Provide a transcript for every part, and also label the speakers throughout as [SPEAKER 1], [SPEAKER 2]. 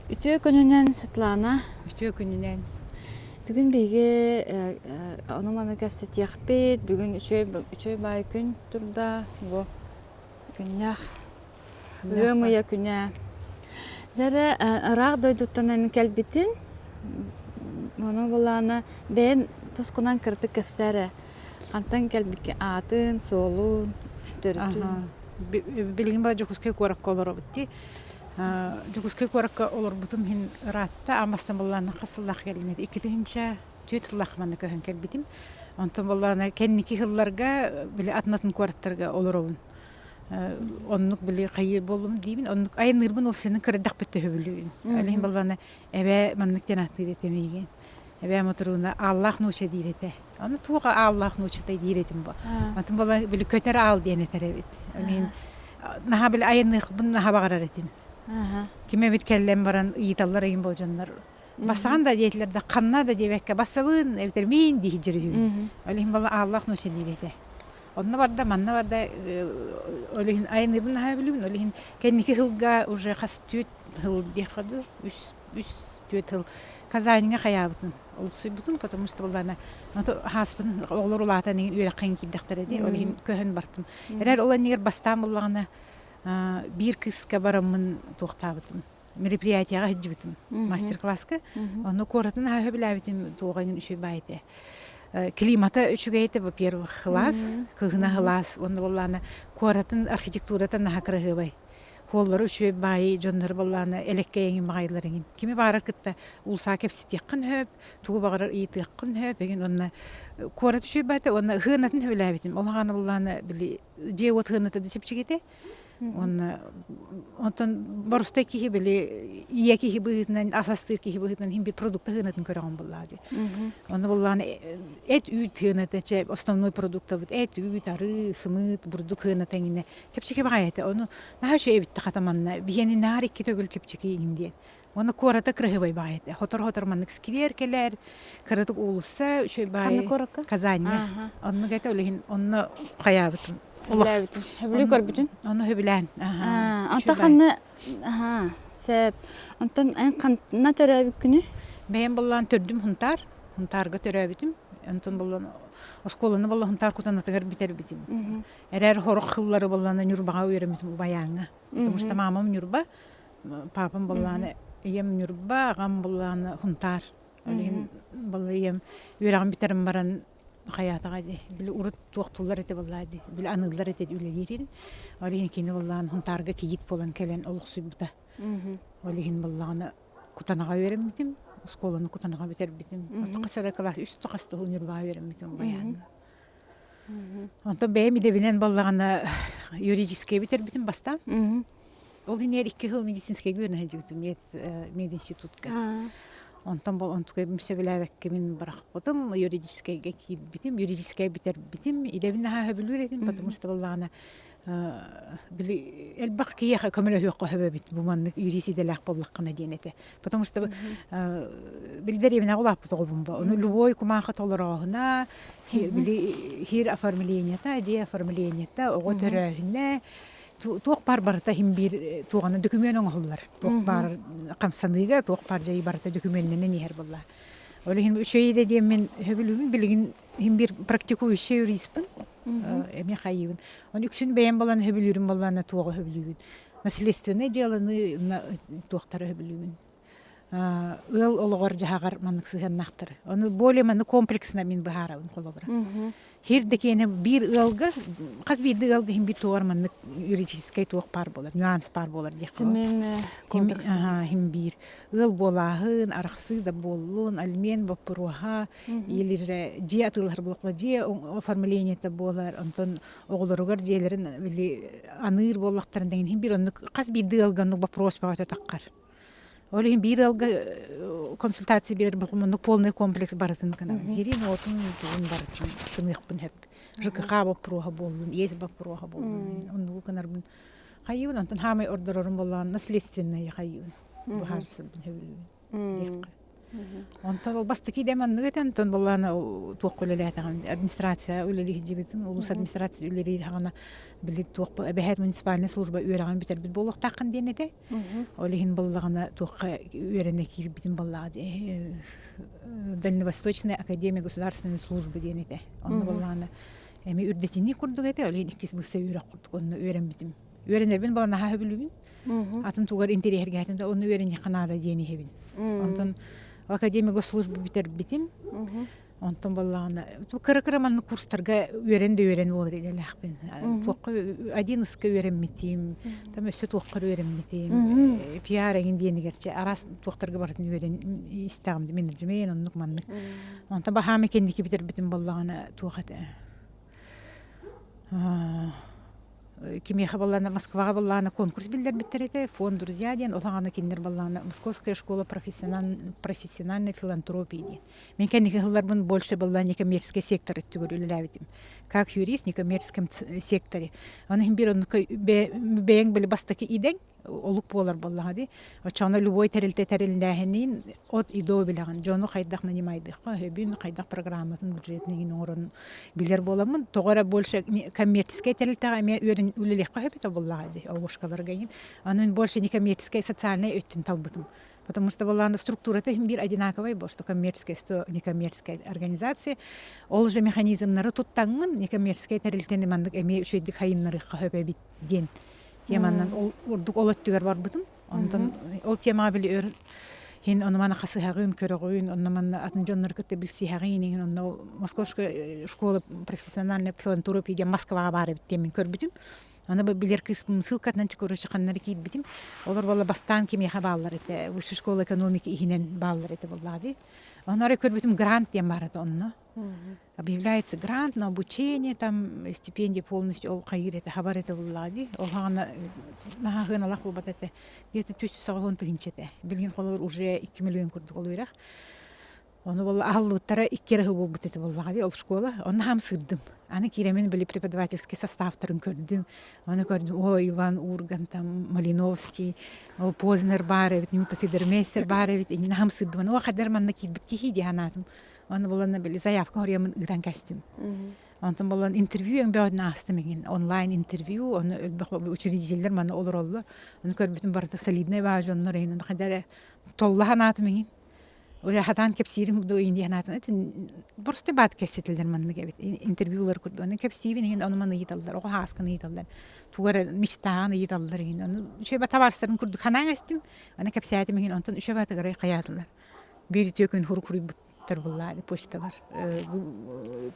[SPEAKER 1] Үтүө күнүнэн, Светлана.
[SPEAKER 2] Үтүө күнүнэн.
[SPEAKER 1] Бүгүн биһиги ону-маны кэпсэтиэхпит. Бүгүн үчүгэй үчүгэй баай күн турда. Бу күннээх ыам ыйа күнэ. Дьэ ыраах дойдуттан эн кэлбитин, ону былаана бэйэн тускунан кыратык кэпсээ эрэ. Хантан кэлбиккин аатын, суолун, төрүтүн.
[SPEAKER 2] Билигин бара Дьокуускай куоракка олоробут дии. Дьокуускай куоракка олорбутум иһин ыраатта. Аан бастаан буоллаҕына хас сыллаах кэллим этэ? 2004 сыллаах манна көһөн кэлбитим. Онтон буоллаҕына кэнники сылларга били атын-атын куораттарга олоробун. Оннук били хайыыр буоллум диибин. Оннук айанныырбын уопсайынан кырадахпыт төһөбүлүүбүн. Ол иһин буоллаҕына эбээ маннык диэн ааттыыр этэ миигин. Эбээ Мотурууна ааллаах нууча диир этэ. Аны туох ааллаах нуучатай диир этим бу. Атын буолла били көтөр аал диэн этэр эбит. Ол иһин наһаа били айанныахпын наһаа баҕарар этим. Ким эбит кэллэн баран ыйыталлар ыйын болдьоннор. Бассаҕан да диэтилэр да ханна да диэбэккэ бассабын эбэтэр миин дии дьүрүһүбүн. Ол иһин буолла ааллаах нууча диир этэ. Онно барда, манна барда ол иһин айанныырбын наһаа билибин. Ол иһин кэнники сылга уже хас түөрт сыл диэххэ дуу, үс үс түөрт сыл Казаньҥа хайаабытым олохсуйбутум, потому что былаана хааспын оҕолор улаатан иҥин үөрэххэ киирдэхтэрэ дии, ол иһин көһөн бартым. Эрэр ол аннигэр бастаан буллаҕына биир кыыска бараммын туохтаабытым мероприятияҕа сылдьыбытым мастер-класска. Онно куоратын аһа сөбүлээбитим туоҕа иҥин үчүгэй баай этэ. Климата үчүгэй этэ, во-первых, сылаас, кыһына сылаас, уонна буоллаҕына куоратын архитектурата наһаа кыраһыабай. Хуоллары үчүгэй баайы дьоннору буоллаҕына элэккэй эҥин баҕайылар эҥин. Кими баҕарар кытта уулусаҕа кэпсэтиэххин сөп, тугу баҕарар ыйытыаххын сөп эҥин уонна куорат үчүгэй баата уонна ыһыанатын сөбүлээбитим. Ол аҕана буоллаҕына били дьиэ-уот ыһыаната да чэпчэкитэ. Уонна онтон боростой киһи били ийэ киһи быһыытынан ас астыыр киһи быһыытынан иһин бир продукта ыһыанатын көрөҕүн буоллаҕа дии. Онно буоллаҕына эт үүт ыһыаната чэ основной продуктабыт эт үүт арыы сымыыт бурдук ыһыаната эҥинэ чэпчэки баҕайы этэ. Ону наһаа үчүгэй эбит хата манна. Биһиэни наар икки төгүл чэпчэки иҥин диэн. Уонна куората кыраһыабай баҕайы этэ. Хотор-хотор маннык сквер кэлэр, кыратык уулусса үчүгэй баҕайы.
[SPEAKER 1] Ханна куоракка?
[SPEAKER 2] Казаньҥа. Оннук этэ, ол иһин онно хайаабытым.
[SPEAKER 1] Сөбүлээбитин. Сөбүлүү көрбүтүн?
[SPEAKER 2] Ону сөбүлээн.
[SPEAKER 1] Онтон ханна сөп. Онтон эн ханна төрөөбүккүнүй?
[SPEAKER 2] Бэйэм буллаан төрдүм Хунтаар. Хунтаарга төрөөбүтүм. Онтон буллан оскуоланы булла Хунтаар Кутанатыгар бүтэрбитим. Эрээр хорох хыллары буллана Ньурбаҕа үөрэммитим убайааҥҥа. Потому что мамам Ньурба, папам буллааны ийэм Ньурба, аҕам буллааны Хунтаар. Ол иһин балла ийэм үөрэҕин бүтэрэн баран хайаатаҕа дии били урут туохтууллар этэ буоллаа дии били аныыллар этэ үлэлиирин ол иһин кини буллаан Хунтаарга кийиит буолан кэлэн олохсуйбута. Ол иһин буллаҕына Кутанаҕа үөрэммитим, оскуоланы Кутанаҕа бүтэрбитим. Хас эрэ кылаас үс да хас да Ньурбаҕа үөрэммитим убайааҥҥа. Онтон бэйэм идэбинэн буоллаҕына юридическай бүтэрбитим бастаан. Ол иһин икки сыл медицинскэйгэ үөрэнэ сылдьыбытым мединститутка. Онтон бол онтукайбын сөбүлээбэккэ мин бырахпытым, юридическайга киирбитим, юридическай бүтэрбитим. Идэбин наһаа сөбүлүүр этим, потому что буоллаҕына били элбэх киһиэхэ көмөлөһүөххэ сөп эбит бу маннык юрист идэлээх буоллаххына диэн этэ. Потому что били дэриэбинэҕэ улааппыт оҕобун бу. Ону любой кумааха толорооһуна, били хир оформлениета, дьиэ оформлениета, оҕо төрөөһүнэ, туох баар барыта иһин биир туоҕана дөкүмүөн оҥоһуллар. Туох баар хамсаныыга, туох баар дьайыы барыта дөкүмүөннэнэн иһэр буолла. Ол иһин үчүгэй да диэммин сөбүлүүбүн. Билигин иһин биир практикующай юристпын. Эмиэ хайыыбын. Оны үксүн бэйэм балан сөбүлүүрүм баллаана туоҕу сөбүлүүбүн. Наследственное дьыаланы туохтары сөбүлүүбүн. Ыал олоҕор-дьаһаҕар маннык сыһыаннаахтар. Ону более маннык комплексно мин быһаарабын холобура. Хир да киэнэ биир ыалга, хас биирдии ыалга иһин биир туоҕар маннык юридическай туох баар буолар, нюанс баар буолар диэххэ.
[SPEAKER 1] Семейный кодекс.
[SPEAKER 2] Иһин биир ыал буолааһын, арахсыы да буоллун, алимент боппуруоһа, или же дьиэ атыылаһар буоллахха дьиэ оформлениета буолар, онтон оҕолоругар дьиэлэрин били аныыр буоллахтарын дэгин иһин биир оннук хас биирдии ыалга оннук вопрос бөҕөтө таххар. Ол иһин биир ыалга консультация биэрэр оннук полный комплекс барытын гынабын. Хирин отун тугун барытын гыныахпын сөп. ЖКХ боппуруоһа буоллун, иэс боппуруоһа буоллун, оннугу гынарбын хайыыбын, онтон хаамай ордорорум буоллаҕына наследственное хайыыбын. Быһаарсарбын сөбүлүүбүн диэххэ. Онтон ол бастакы идэм оннук этэ, онтон буоллаҕына ол туохха үлэлээтэҕим администрация үлэлии сылдьыбытым, улуус администрация үлэлиир саҕана били туох эбэһээт муниципальнай служба үөрэҕин бүтэрбит буолуохтааххын диэн этэ. Ол иһин буоллаҕына туохха үөрэнэ киирбитим буоллаҕа дии Дальневосточная академия государственной службы диэн этэ. Онно буоллаҕына эми үрдэтинии курдук этэ, ол иһин иккис быысса үөрэх курдук онно үөрэммитим. Үөрэнэрбин буолан наһаа сөбүлүүбүн. Атын тугар интэриэһиргээтим да онно үөрэниэххэ наада диэн иһэбин. Онтон академия госслужбы бүтэрбитим. Онтон буоллаҕына кыра-кыра маннык курстарга үөрэн да үөрэн буолар идэлээхпин. Туохха один ыска үөрэммитим, там өссө туохха үөрэммитим, пиар эҥин диэнигэр чэ араас туохтарга барытын үөрэн истэҕим менеджмент оннук маннык. Онтон баһаамы кэнники бүтэрбитим буоллаҕына туох этэ кимиэхэ буоллаҕына Москваҕа буоллаҕына конкурс биллэрбиттэр этэ фонд друзья диэн ол саҕана кинилэр буоллаҕына Московская школа профессиональной филантропии диэн мин кэнники сылларбын больше буолла некоммерческий сектор өттүгэр үлэлээбитим как юрист некоммерческом секторе ону иһин биир оннук бэйэҥ били бастакы идэҥ олук буолар буоллаҕа дии. Оччоҕуна любой тэрилтэ тэриллээһинин от и до билэҕин. Дьону хайдах нанимайдыахха өһөбүн, хайдах программатын, бюджетин иһин оҥорон билэр буоламмын, тоҕо эрэ больше коммерческай тэрилтэҕэ эмиэ үөрэн үлэлиэххэ сөп этэ буоллаҕа дии, оҕушкаларга иһин. Аны мин больше некоммерческай социальнай өттүн талбытым. Потому что была структурата иһин биир одинаковай буо, что коммерческая, что некоммерческая организация. Ол же механизмнары туттаҥҥын некоммерческай тэрилтэни маннык эмиэ үчүгэйдик хайыннарыахха сөп эбит диэн теманан ол ордук ол өттүгэр барбытым. Онтон ол темаҕа били өр хин ону маны хасыһаҕын, көрөҕүн, онно манна атын дьоннору кытта билсиһэҕин иһин онно ол Московская школа профессиональной филантропии диэн Москваҕа баар эбит диэн мин көрбүтүм. Аны билэр кыыспын ссылкатынан короче ханнары киирбитим. Олор буолла бастаан кимиэхэ бааллар этэ, высшая школа экономики иһинэн бааллар этэ буоллаҕа дии. Онно эрэ көрбүтүм грант диэн баар этэ онно. Объявляется грант на обучение, там стипендия полностью ол хайыыр этэ, хабар этэ буллаҕа дии. Ол хаҕана наһаа сыаналаах буолбат этэ. Где-то 390 тыһыынча этэ. Билигин холобур уже 2 миллион курдук ол үөрэх. Ону буолла аһыллыбыттара икки эрэ сыл буолбут этэ буоллаҕа дии ол школа. Онно хаам сыырдым. Аны киирэмин били преподавательский составтарын көрдүм. Ону көрдүм, о, Иван Ургант, там, Малиновский, о, Познер баар эбит, Нюта Федермейстер баар эбит. Иннэ хаам сыырдым. О, хадэр манна киирбит киһи дии санаатым. Оны булан били заявка хоруйаммын ыытан кэстим. Онтон булан интервью өҥбөҕүн аастым иҥин. Онлайн интервью, оны элбэх учредителлэр маны олороллор. Оны көрбүтүм барыта солидный баа дьоннор иһин хайда эрэ толла санаатым иҥин. Уже хатаан кэпсиирим дуу иин дии санаатым. Этин просто баат кэпсэтэллэр маннык эбит. Интервьюлар курдук. Оны кэпсиибин иһин ону маны ыйыталлар, оҕо хааскын ыйыталлар. Тугу эрэ мечтаҕын ыйыталлар иһин. Ону үчүгэй табаарыстарын курдук ханаан эстим. Аны кэпсээтим иһин онтон үчүгэй батыгары хайаатылар. Биир үтүө күн хурук-хуруйбуттар буллаады почталар.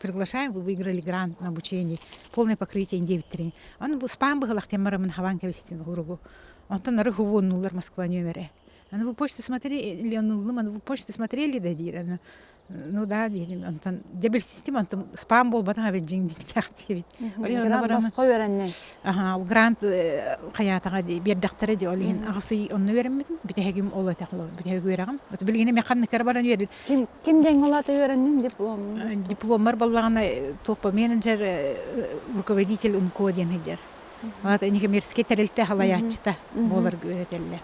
[SPEAKER 2] Приглашаем, вы выиграли грант на обучение, полное покрытие диэбиттэрин. Аны бу спам быһылах диэн бараммын хабаан кэбистим хуругу. Онтон ары хубуоннулар Москва нүөмэрэ. Аны вы почту смотрели, оннуллум, аны вы почту смотрели да диир. Аны ну да диэтим. Онтон дьэ билсистим, онтон спам буолбатах эбит дьиҥ дьиҥнээх диэбит.
[SPEAKER 1] Грант босхо үөрэннин.
[SPEAKER 2] Аха, ол грант хайаатаҕа биэрдэхтэрэ дии, ол иһин аҕыс ый онно үөрэммитим. Бүтэһигим ол этэ холобур, бүтэһик үөрэҕим. Вот билигин эмиэ ханныккара баран үөрдүм.
[SPEAKER 1] Ким ким диэҥ ол аата үөрэннин диплом?
[SPEAKER 2] Дипломмар буоллаҕына туох менеджер руководитель УНКО диэн сылдьар. Аата некоммерческий тэрилтэ салайааччыта буоларга үөрэтэллэр.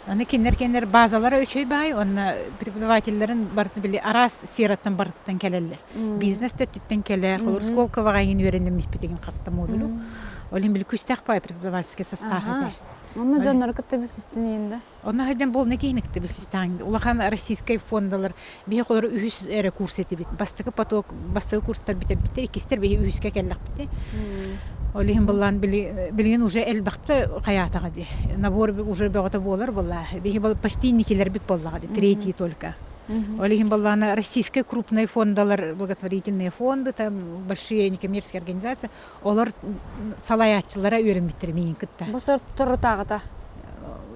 [SPEAKER 2] Аны кинилэр базалара үчүгэй баай, уонна преподавателлэрин барыта били араас сфераттан барытыттан кэлэллэр. Бизнес төттүттэн кэлэр, холобур Сколковоҕа иҥин үөрэнэммиппит хаста модулю. Ол иһин били күстээх баай преподавательский состав этэ.
[SPEAKER 1] Онно дьоннору кытта билсистин да?
[SPEAKER 2] Онно сылдьан буолна киһини кытта билсистаан. Улахан российскай фондалар биһи холор үһүс эрэ курс этибит. Бастакы поток, бастакы курстар бүтэрбиттэр, иккистэр биһи үһүскэ кэллэхпит. Ол иһин былаан билигин уже элбэхтэ хайаатаҕа дии. Набор уже бөҕөтө буолар буолла. Биһи почти инникилэрбит буоллаҕа дии, третий только. Ол иһин былаана российскай крупные фондалар, благотворительные фонды, там большие некоммерческие организации, олор салайааччылара үөрэммиттэр миигин кытта.
[SPEAKER 1] Бу сорторутааҕыта?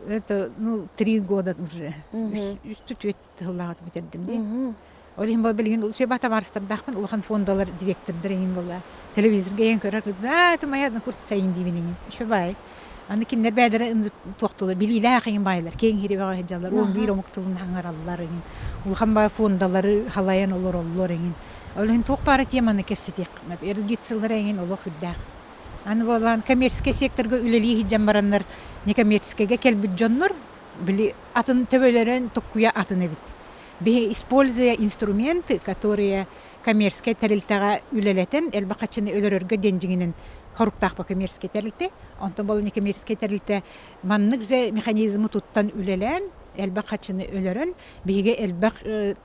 [SPEAKER 2] Это, ну, 3 года уже. Үс түөрт сыллааҕыта бүтэрдим дии. Ол иһин билигин үчүгэй табаарыстардаахпын, улахан фондалар директордар иҥин буолла. Телевизорга иһэн көрөр, да, это моя однокурсница иҥин диибин иҥин. Үчүгэй. Аны кинилэр бэйэлэрэ туохтулар, билиилээх иҥин баайлар, киэҥ иһирибэҕэ сылдьаллар, 11 омук тылын хаҥараллар иҥин. Улахан баай фондалары халайан олороллор иҥин. Ол иһин туох баара теманы кэпсэтиэх эрудициялара иҥин олох үрдээх. Аны буоллаан коммерческай секторга үлэлии сылдьан бараннар некоммерческайга кэлбит дьоннор били атын төбөлөрөн токкуйа атын эбит. Используя инструменты, которые коммерческай тэрилтэҕэ үлэлэтэн элбэх харчыны өлөрөргө диэн дьиҥинэн хоруктаах по коммерческай тэрилтэ. Онтон буолан коммерческай тэрилтэ маннык же механизмы туттан үлэлээн элбэх харчыны өлөрөн биһиги элбэх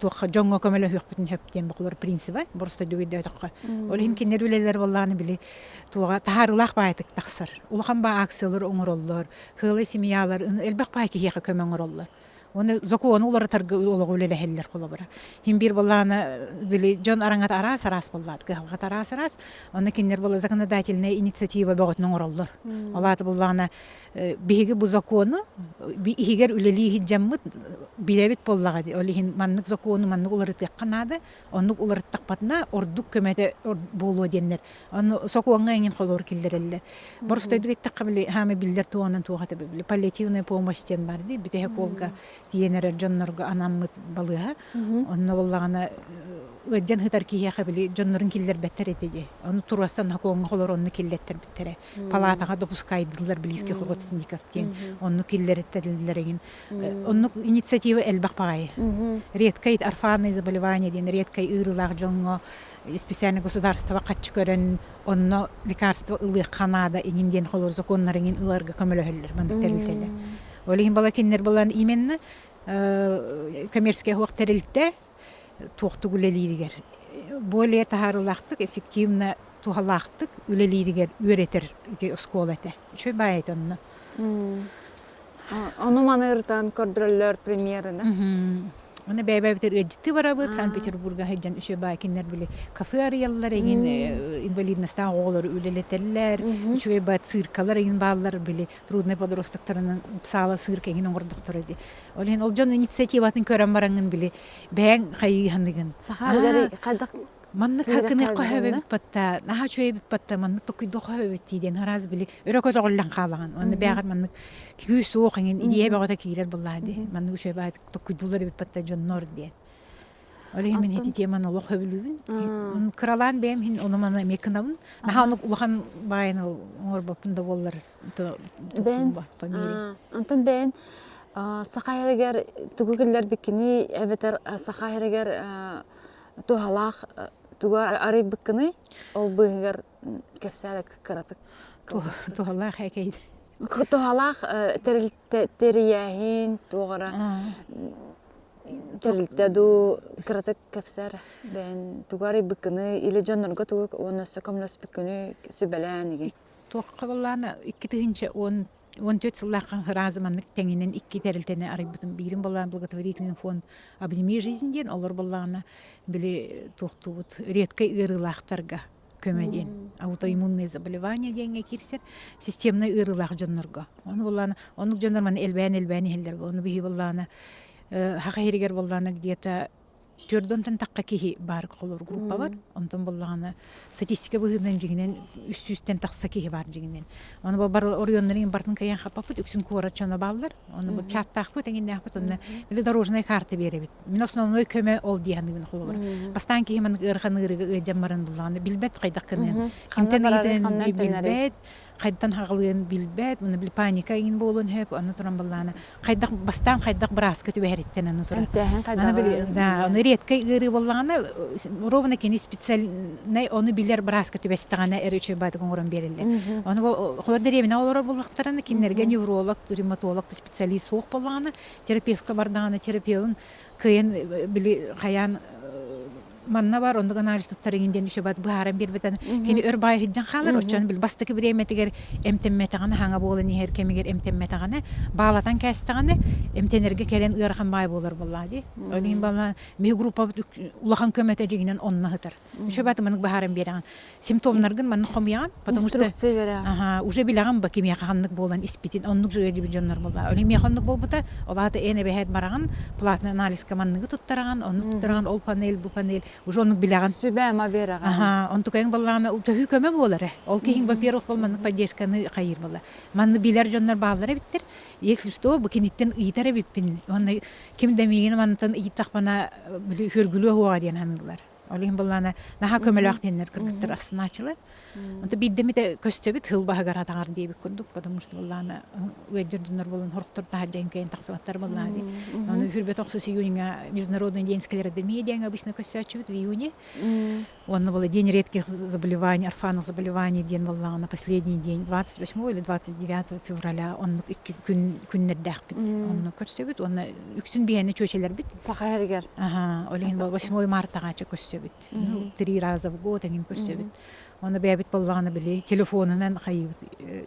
[SPEAKER 2] туохха дьоҥҥо көмөлөһүөхпүтүн сөп диэн бокулар принциба боростойдук өйдөөтөххө. Ол иһин кинилэр үлэлэр буоллаҕына били туоҕа таһаарыылаах баайтык тахсар. Улахан баа акциялар оҥороллор, хыалай семьялар элбэх баай киһиэхэ көмө оҥороллор. Оны закону уларытарга олоҕу үлэлэһэллэр холобура. Хин биир буоллаана били дьон араҥата араас-араас буоллаат, кыһалҕата араас-араас. Онно кинилэр буолла законодательная инициатива бөҕөтүн оҥороллор. Ол аата буоллаҕына биһиги бу закону иһигэр үлэлии сылдьаммыт билэбит буоллаҕа дии. Ол иһин маннык закону маннык уларытыахха наада. Оннук уларыттахпатына ордук көмөтө буолуо диэннэр. Ону сокуоҥҥа эҥин холобур киллэрэллэр. Боростойдук эттэххэ били хаамы биллэр туоҕунан туох этэ били паллиативная помощь диэн бар дии бүтэһик уолга тиийэн эрэр дьоннорго анаммыт балыыһа. Онно буоллаҕына ыалдьан сытар киһиэхэ били дьоннорун киллэрбэттэр этэ дии. Ону туруорсан сокуоҥҥа холор онно киллэттэрбиттэрэ. Палатаҕа допускайдылар близких родственников диэн онну киллэриттэллэр эҥин. Оннук инициатива элбэх баҕайы. Редкое орфанное заболевание диэн редкай ыарыылаах дьоҥҥо специальное государство хаччы көрөн онно лекарство ылыахха наада иҥин диэн холор законнар иҥин ыларга көмөлөһөллөр маннык тэрилтэлэр. Ол иһин бала кинилэр булан именно коммерческай суох тэрилтэ туохтук үлэлииригэр более таһаарыылаахтык, эффективно туһалаахтык үлэлииригэр үөрэтэр ити оскуола этэ. Үчүгэй баай этэ онно.
[SPEAKER 1] Ону маны ырытан көрдөрөллөр премьераны.
[SPEAKER 2] Оны бэйбэбитер ыалдьытыы барабыт Санкт-Петербурга сылдьан үчүгэй баай кинилэр били кафе арыйаллар эҥин инвалидностаах оҕолору үлэлэтэллэр үчүгэй баай циркалар эҥин бааллар били трудный подростоктарынан саала сыырка эҥин оҥордохторо дии ол иһин ол дьон инициативатын көрөн бараҥҥын били бэйэҥ хайыыһаныгын
[SPEAKER 1] Сахарыгар хайдах
[SPEAKER 2] маннык хакыныахха сөбөбүт батта наһаа үчүгэйбит батта маннык токуйдуохха сөбөбүт дии диэн араас били өрө көтөҕүллэн хаалаҕын уонна бээҕэр маннык күүс суох эҥин идея бөҕөтө киирэр буоллаа дии маннык үчүгэй баайдык токуйдуулар эбит батта дьоннор диэн ол иһин мин ити теманы олох сөбүлүүбүн кыралаан бэйэм иһин ону маны эмиэ кынабын наһаа оннук улахан баайын оҥорбоппун да буоллар
[SPEAKER 1] Бэйэн онтон бэйэн саха иһигэр тугу киллэрбиккиний эбэтэр саха иһигэр туһалаах тугу арыйбыккыный ол быыһыгар кэпсээ кыратык
[SPEAKER 2] туһалаах экей
[SPEAKER 1] туһалаах тэрилтэ тэрийээһин туох эрэ тэрилтэ дуу кыратык кэпсээр бэйэн тугу арыйбыккыный или дьоннорго тугу уонна өссө көмөлөспүккүнүй сүбэлээн игин
[SPEAKER 2] Туохха буоллаҕына 2014 сыллаахха сразу маннык тэҥинэн икки тэрилтэни арыйбытым. Биирин буоллаҕына благотворительный фонд «Обними жизнь» диэн, олор буоллаҕына били туохтуубут редкэй ыарыылаахтарга көмө диэн, аутоиммунные заболевания диэҥҥэ киирсэр системнай ыарыылаах дьоннорго. Ону буоллаҕына оннук дьоннор маны элбээн-элбээн иһэллэр. Ону биһи буоллаҕына саха иһигэр буоллаҕына где-то Төрдөнтөн тахха киһи баар холор группа бар. Онтон буллаҕына статистика быһыытынан дьиҥинэн үс сүүстэн тахса киһи баар дьиҥинэн. Ону бу бар оройуоннарын бартын кыайан хаппаппыт, үксүн куорат дьоно бааллар. Ону бу чаттаахпыт, эҥиннээхпит, онно били дорожная карта биэрэбит. Мин основной көмө ол дии саныыбын холобура. Бастаан киһи маннык ыарахан ыарыыга ыалдьан баран буллаҕына билбэт хайдах гыныан. Кимтэн ыйытан билбэт, хайдан хаҕылыан билбэт, уонна били паника иҥин буолуон сөп, аны туран баллаана хайдах бастаан хайдах бырааска түбэһэриттэн аны турар. Аны били да, ону редкэй ыарыы буоллаҕына ровно кини специальнай ону билэр бырааска түбэстэҕинэ эрэ үчүгэй баатык оҥорон биэрэллэр. Ону холор дэриэбинэ олорор буоллахтарына кинилэргэ невролог, ревматолог специалист суох буоллаҕына терапевтка бардаҕына терапевын кыайан били хайаан манна бар оннук анализ туттарыҥын диэн үчүгэй быһааран биэрбитин кини өр баай сылдьан хаалар оччону бил бастакы бириэмэтигэр эмтэммэтэҕинэ хаҥа буолан иһэр кэмигэр эмтэммэтэҕинэ баалатан кээстэҕинэ эмтэнэргэ кэлэн ыарахан баай буолар буоллаа дии ол иһин балаан биһи группабыт улахан көмөтө дьиҥинэн онно сытар үчүгэй маннык быһааран биэрэҕин симптомнаргын маннык хомуйаҕын потому что ага уже билэҕин ба кимиэхэ ханнык буолан испитин оннук же ыалдьыбыт дьоннор буолла ол миэхэ оннук буолбута ол аата эн эбэһээт бараҕын платный анализка манныгы туттараҕын оннук туттараҕын ол панель бу панель уже оннук билэҕин
[SPEAKER 1] сүбэ-ама биэрэҕин
[SPEAKER 2] ага онтукайың баллаана төһүү көмө буолар э ол киһиҥ во-первых бол маннык поддержканы хайыыр буолла манны билэр дьоннор бааллар эбиттэр если что бу киниттэн ыйытар эбиппин уонна ким да миигин маннытан ыйыттахпына били хөргүлүө уоҕа диэн саныыллар. Ол иһин буоллаана наһаа көмөлөөх диэннэр кыргыттар астынааччылар. Онто биирдэ эмитэ көстөбүт хыл баһыгар атаҕар диэбит курдук, потому что буоллаана ыалдьар дьоннор буолан хорохтор таһырдьа кэйэн тахсыбаттар буоллаа дии. Ону хүрбэт охсус июньҥа Международный день склеродермии диэҥ обычно көссөөччүбүт в июне. Уонна была день редких заболеваний, орфанных заболеваний диэн буоллаҕына последний день 28 или 29 февраля оннук икки күн күннэрдээхпит. Онно көрсөбүт уонна үксүн биһиэнэ чүөчэлэрбит.
[SPEAKER 1] Саха иһэригэр.
[SPEAKER 2] Аха, ол иһин 8 мартаҕа көрсөбүт. Ну, три раза в год эҥин көрсөбүт. Оны бэйэбит буоллаҕына били телефонунан хайыыбыт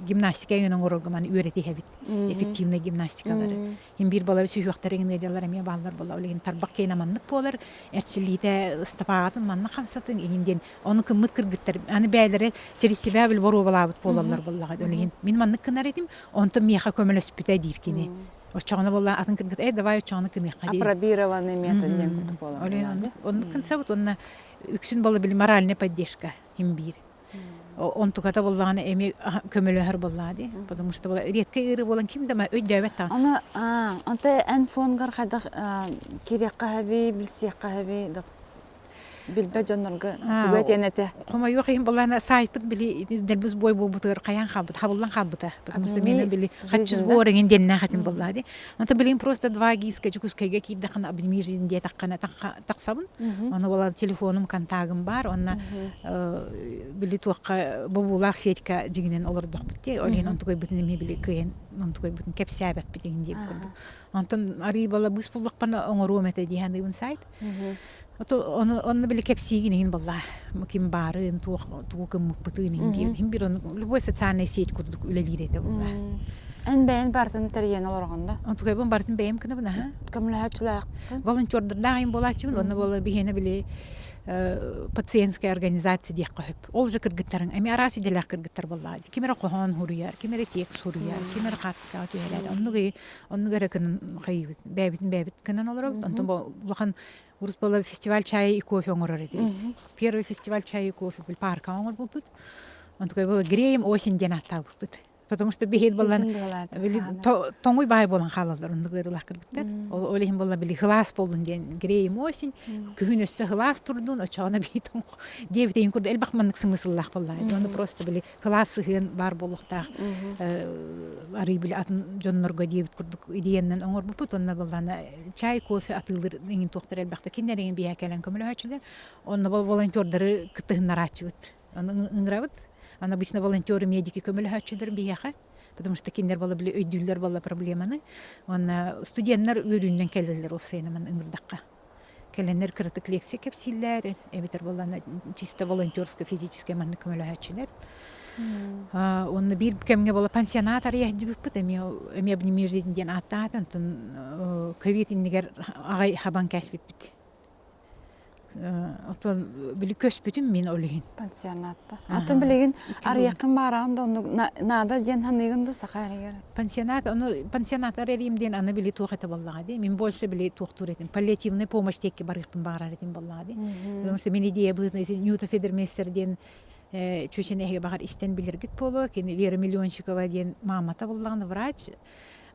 [SPEAKER 2] гимнастика эҥин оҥорорго маны үөрэтиһэбит. Эффективный гимнастикалары. Һин биир буола сүһүөхтэрин ыалдьаллар эмиэ бааллар буола. Ол иһин тарбах киэнэ маннык буолар, эрчиллиитэ ыстапаатын маннык хамсатын иһин диэн ону кыммыт кыргыттар аны бэйэлэрэ через себя били боруобалаабыт буолаллар буоллаҕа. Ол иһин мин маннык гынар этим, онтон миэхэ көмөлөспүтэ диир кини. Оччоҕуна буолла атын кыргыт э давай оччоҕуна кыныахха диир.
[SPEAKER 1] Апробированный метод диэн курдук буолар.
[SPEAKER 2] Ол иһин оннук кынсабыт уонна үксүн буола били моральная поддержка хим биир. Онтуката буоллаҕына эмиэ көмөлөһөр буоллаҕа дии. Потому что була редкэй ыарыы буолан ким да өйдөөбөт даҕаны.
[SPEAKER 1] Аны онто эн фонгар хайдах кириэххэ хэби, билсиэххэ хэби билбэт дьоннорго тугу этиэн этэ?
[SPEAKER 2] Хомойуох иһин буоллаҕына сайтпыт били дэлбис бой буолбутугар хайаан хаалбыт, хабыллан хаалбыта. Потому что миэнэ били хаччыс буор эҥин диэннээх этим буоллаҕа дии. Онто билигин просто два гиска Дьокуускайга киирдэххинэ обними жизнь диэтэххинэ тахсабын. Ону буолан телефонум, контагым баар. Онно били туохха бобуулаах сетька дьиҥинэн олордохпут дии. Ол иһин онтукайбытын эмиэ били кыайан онтукайбытын кэпсээбэппит иһин диэбит курдук. Онтон арыы бала быыс буллахпына оҥоруом этэ дии саныыбын сайт. Ону онно били кэпсиигин иһин буолла ким баарын, туох тугу гыммыппытын иһин диир. Иһин бир ону любой социальная сеть курдук үлэлиир этэ буолла.
[SPEAKER 1] Эн бэйэн барытын тэрийэн олороҕун да?
[SPEAKER 2] Онтукайбын барытын бэйэм гынабын аха.
[SPEAKER 1] Көмөлөһөөччүлээххин?
[SPEAKER 2] Волонтердардаах айым буолааччыбын, онно буола биһиэнэ били пациентская организация диэххэ сөп. Ол же кыргыттарыҥ, эмиэ араас идэлээх кыргыттар буоллаҕа. Ким эрэ хоһоон суруйар, ким эрэ текст суруйар, ким эрэ хаартыскаҕа түһэрэр. Оннук оннук эрэ гынан хайыыбыт, бэйэбитин бэйэбит гынан олоробут. Онтон улахан урут буола фестиваль чая и кофе оҥорор этибит. Первый фестиваль чая и кофе бил паркаҕа оҥорбуппут. Онтукай греем осень диэн ааттаабыппыт. Потому что биһиги буолан били тоҥуй баай буолан хаалаллар оннук ыарыылаах кыргыттар. Ол иһин буолла били хылаас буоллун диэн греем осень, күһүн өссө хылаас турдун, очоҕуна бии тоҥ диэбитин курдук элбэх маннык сымысыллаах буолла. Ону просто били кылаас сыһыан баар буолуохтаах арыы били атын дьоннорго диэбит курдук идеянан оҥорбуппут уонна былаана чай кофе атыылыр иҥин туохтар элбэхтэ кинилэр иҥин биһэ кэлэн көмөлөһөөччүлэр онно бол волонтердары кыттыһыннарааччыбыт ону ыҥырабыт аны обычно волонтеры медики көмөлөһөөччүлэр биһиэхэ потому что кинилэр буола били өйдүүллэр буолла проблеманы уонна студеннар үөрүүннэн кэлэллэр уопсайынан ыҥырдахха Кэлэннэр кыратык лекция кэпсииллэр, эбэтэр буоллаҕына чисто волонтерскай, физическэй маннык көмөлөһөөччүлэр. Уонна биир кэмҥэ буола пансионат арыйа сылдьыбыппыт, эмиэ эмиэ «Обними жизнь» диэн ааттаата, онтон ковид иннигэр аҕай хабан кээспиппит. Оттон били көспүтүм мин ол иһин.
[SPEAKER 1] Пансионатта. Атын билигин арыйаххын баараҕын да оннук наада диэн саныыгын да саха эригэр.
[SPEAKER 2] Пансионат, ону пансионат арыйым диэн аны били туох этэ буоллаҕа дии. Мин больше били туохтуур этим. Паллиативная помощь диэки барыахпын баҕарар этим буоллаҕа дии. Потому что мин идея быһыытынан Нюта Федермейстер диэн чүчэн эһиги баҕар истэн билэргит буолуо. Кини Вера Миллионщикова диэн маамата буоллаҕына врач.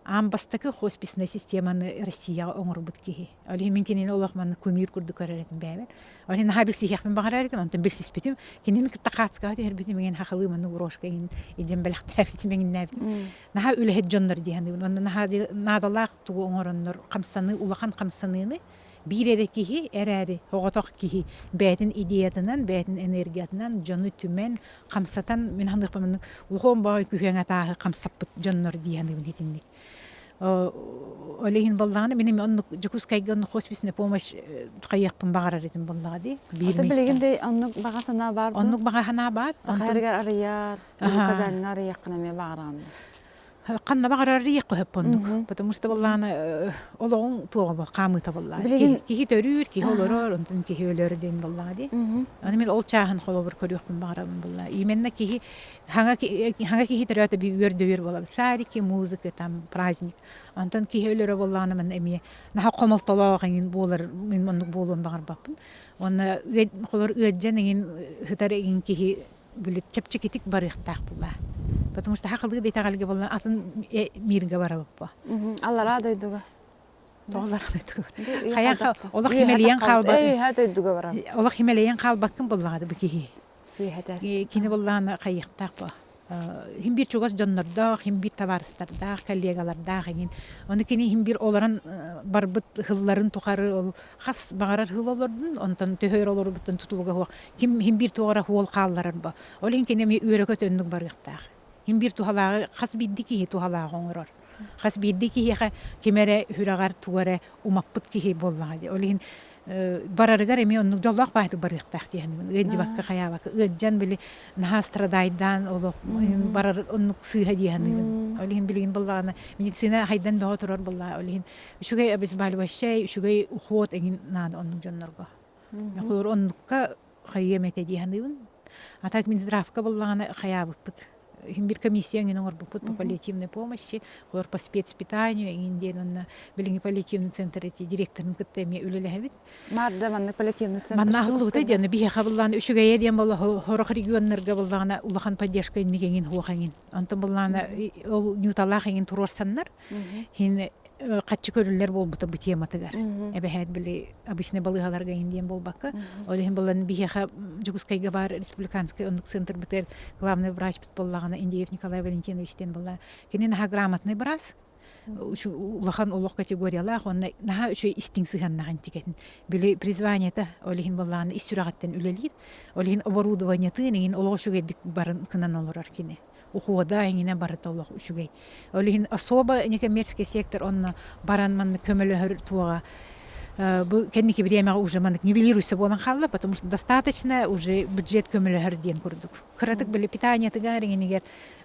[SPEAKER 2] Аан бастакы хосписная системаны Россияҕа оҥорбут киһи. Ол иһин мин кинини олох маннык кумир курдук көрөр этим бэйэбэр. Ол иһин наһаа билсиһиэхпин баҕарар этим, онтон билсиспитим. Кинини кытта хаацкаҕа түһэрбитим, иҥин хахылыы маннык брошка иҥин илдьэн бэлэхтээбитим, иҥиннээбитим. Наһаа үлэһит дьоннор дии саныыбын. Онно наһаа наадалаах тугу оҥороннор хамсаныы, улахан хамсаныыны биир эрэ киһи эрээри оҕотох киһи бэйэтин идеятынан, бэйэтин энергиятынан дьону түмэн, хамсатан мин саныахпын маннык улахан баҕай күһүөҥ атааһы хамсаппыт дьоннор дии саныыбын итинник. Ол иһин буоллаҕына мин эми оннук Дьокуускайга оннук хосписная помощь хайыахпын баҕарар этим буоллаҕа дии. Биир
[SPEAKER 1] Ото билигин да оннук баҕа санаа баар дуо?
[SPEAKER 2] Оннук баҕа санаа баар.
[SPEAKER 1] Саха сиригэр арыйар, Казаньҥа арыйыаххын эмиэ баҕараҕын
[SPEAKER 2] Ханна баҕарар арыйыахха сөп оннук. Потому что буоллаҕына олоҕуҥ туоҕа бол хаамыыта буоллаҕа.
[SPEAKER 1] Билигин
[SPEAKER 2] Киһи төрүүр, киһи олорор, онтон киһи өлөр диэн буоллаҕа дии. Аны мин ол чааһын холобур көрүөхпүн баҕарабын буолла. Именно киһи хаҥа хаҥа киһи төрөөтө би үөр-дөйүөр буолабыт. Шарики, музыка, там праздник. Онтон киһи өлөрө буоллаҕына манна эмиэ наһаа хомолтолоох эҥин буолар мин оннук буолуон баҕарбаппын. Уонна холор ыаддьан эҥин сытар эҥин киһи били чэпчэкитик барыахтаах буолла. Потому что хахалыы да итэҕэлгэ буолла атын миргэ барабыппа.
[SPEAKER 1] Аллараа дойдуга.
[SPEAKER 2] Тоҕолор Хайа олох химэлийэн хаалбат. Олох химэлийэн хаалбаккын буллаҕа бу киһи. Кини буллаҕына хайыахтаах бу. Хим бир чугас дьоннордоох, хим бир табаарыстардаах, коллегалардаах иҥин. Ону кини хим бир олорон барбыт хылларын тухары ол хас баҕарар хыл олордун, онтон төһө өр олорбуттан тутулуга суох. Ким хим бир туох эрэ хуол хаалларар бо. Ол иһин кини эмиэ үөрэ-көтө оннук барыахтаах. Хим бир туһалааҕы хас биирдии киһи туһалааҕы оҥорор. Хас биирдии киһиэхэ ким эрэ сүрэҕэр тугу эрэ умаппыт киһи буоллаҕа дии. Ол иһин барарыгар эмиэ оннук дьоллоох баайдык барыахтаах дии саныыбын. Ыалдьыбакка хайаабакка ыалдьан били наһаа страдайдаан олох барар оннук сыыһа дии саныыбын. Ол иһин билигин буоллаҕына медицина хайдан бөҕө турар буоллаҕа. Ол иһин үчүгэй обезболивающай, үчүгэй уход эҥин наада оннук дьоннорго. Холобур оннукка хайыам этэ дии саныыбын. А так Минздравка буоллаҕына хайаабыппыт. Иһин бир комиссия эҥин оҥорбуппут по паллиативной помощи, холор по спецпитанию эҥин диэн уонна билиҥҥи паллиативный центр эти директорын кытта эмиэ үлэлэһэбит.
[SPEAKER 1] Маарда маннык паллиативный центр
[SPEAKER 2] Манна аһыллыбыта диэн биһиэхэ быллаан үчүгэйэ диэн буолла сорох регионнарга быллаҕына улахан поддержка инник эҥин хуох эҥин. Онтон быллаана ол ньуталаах эҥин туруорсаннар Хин хаччы көрүллэр буолбута бу тематыгар. Эбэһээт били обычный балыыһаларга иһин диэн буолбакка. Ол иһин булан биһиэхэ Дьокуускайга баар республиканскай оннук центрбытыгар главный врачпыт буоллаҕына Индеев Николай Валентинович диэн буолла. Кини наһаа грамотный быраас. Улахан олох категориялаах уонна наһаа үчүгэй истиҥ сыһыаннаах интикэтин. Били призваниета ол иһин буоллаҕына ис сүрэҕиттэн үлэлиир. Ол иһин оборудованиетын иҥин олох үчүгэйдик барын кынан олорор кини. ухода эҥинэ барыта олох үчүгэй. Ол иһин особо некоммерческий сектор онно баран маннык көмөлөһөр туоҕа бу кэнники бириэмэҕэ уже маннык нивелируйся буолан хаалла, потому что достаточно уже бюджет көмөлөһөр диэн курдук. Кыратык били питаниятыгар эҥинигэр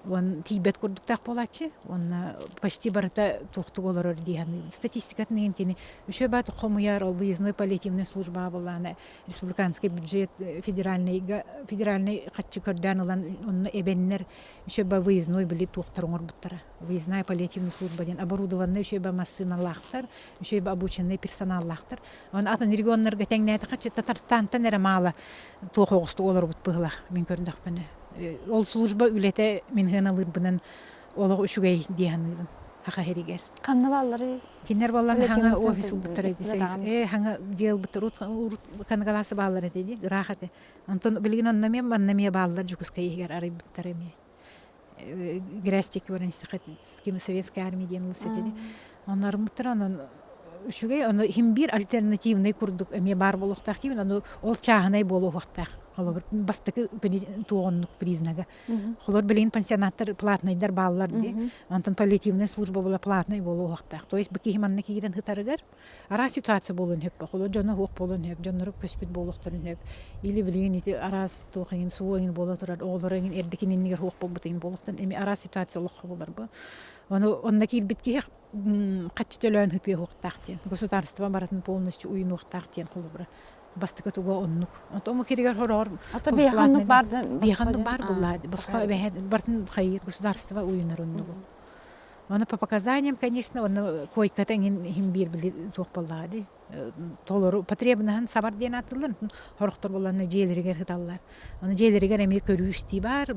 [SPEAKER 2] он тиийбэт курдуктаах буолааччы, уонна почти барыта туохтук олорор дии саныыбын. Статистикатын иһин кини үчүгэй баат хомуйар, ол выездной паллиативная служба буоллаҕына республиканский бюджет федеральныйга федеральный хаччы көрдөөн ылан онно эбэннэр үчүгэй выездной били туохтар оҥорбуттара выездная паллиативная служба диэн оборудованный үчүгэй массыыналаахтар үчүгэй обученный персоналлаахтар оны атын регионнарга тэҥнээтэххэ Татарстантан эрэ маала туох оҕустук олорбут быһыылаах мин көрдөхпүнэ ол служба үлэтэ мин сыаналыырбынан олох үчүгэй дии саныыбын саха сиригэр
[SPEAKER 1] Ханна баалларый?
[SPEAKER 2] Кинилэр буоллан хаҥа офис ылбыттара э хаҥа дьиэ ылбыттар урут канагалаасы бааллар этэ дии ыраах этэ онтон билигин онно эмиэ манна эмиэ бааллар Дьокуускай иһигэр арыйбыттар эмиэ Грязтики баран ким советская армия диэн улус этэ дии онно арыммыттар онон үчүгэй ону иһин биир альтернативный курдук эмиэ баар буолуохтаах диибин ону ол чааһынай буолуохтаах холобур бастакы туоҕуннук признага Холор билигин пансионаттар платнайдар бааллар дии. Онтон паллиативная служба була платнай буолуохтаах. То есть бу киһи манна киирэн сытарыгар араас ситуация буолуон сөп. Холор дьоно суох буолуон сөп, дьонноро көспүт буолуохтарын сөп. Или билигин ити араас туох иҥин суо иҥин буола турар, оҕолоро иҥин эрдикин иннигэр суох буолбут иҥин буолуохтан эми араас ситуация олоххо буолар бу. Ону онно киирбит киһи хаччы төлөөн сытыа суохтаах диэн. Государство барытын полностью уйунуохтаах диэн холобура. Бастакы туга оннук. Онтон омук иһигэр хороҕор
[SPEAKER 1] Ото биэханнык баар да
[SPEAKER 2] биэханнык баар буолла. Босхо эбэһэ бартын хайыыр государство уйунар оннугу. Оны по показаниям, конечно, оны койката иҥин иһин биир били туох буоллаҕа дии. Толору потребнаһын сабар диэн ааттыыллар. Хорохтор буолланна дьиэлэригэр сыталлар. Оны дьиэлэригэр эмиэ көрүү-истии баар.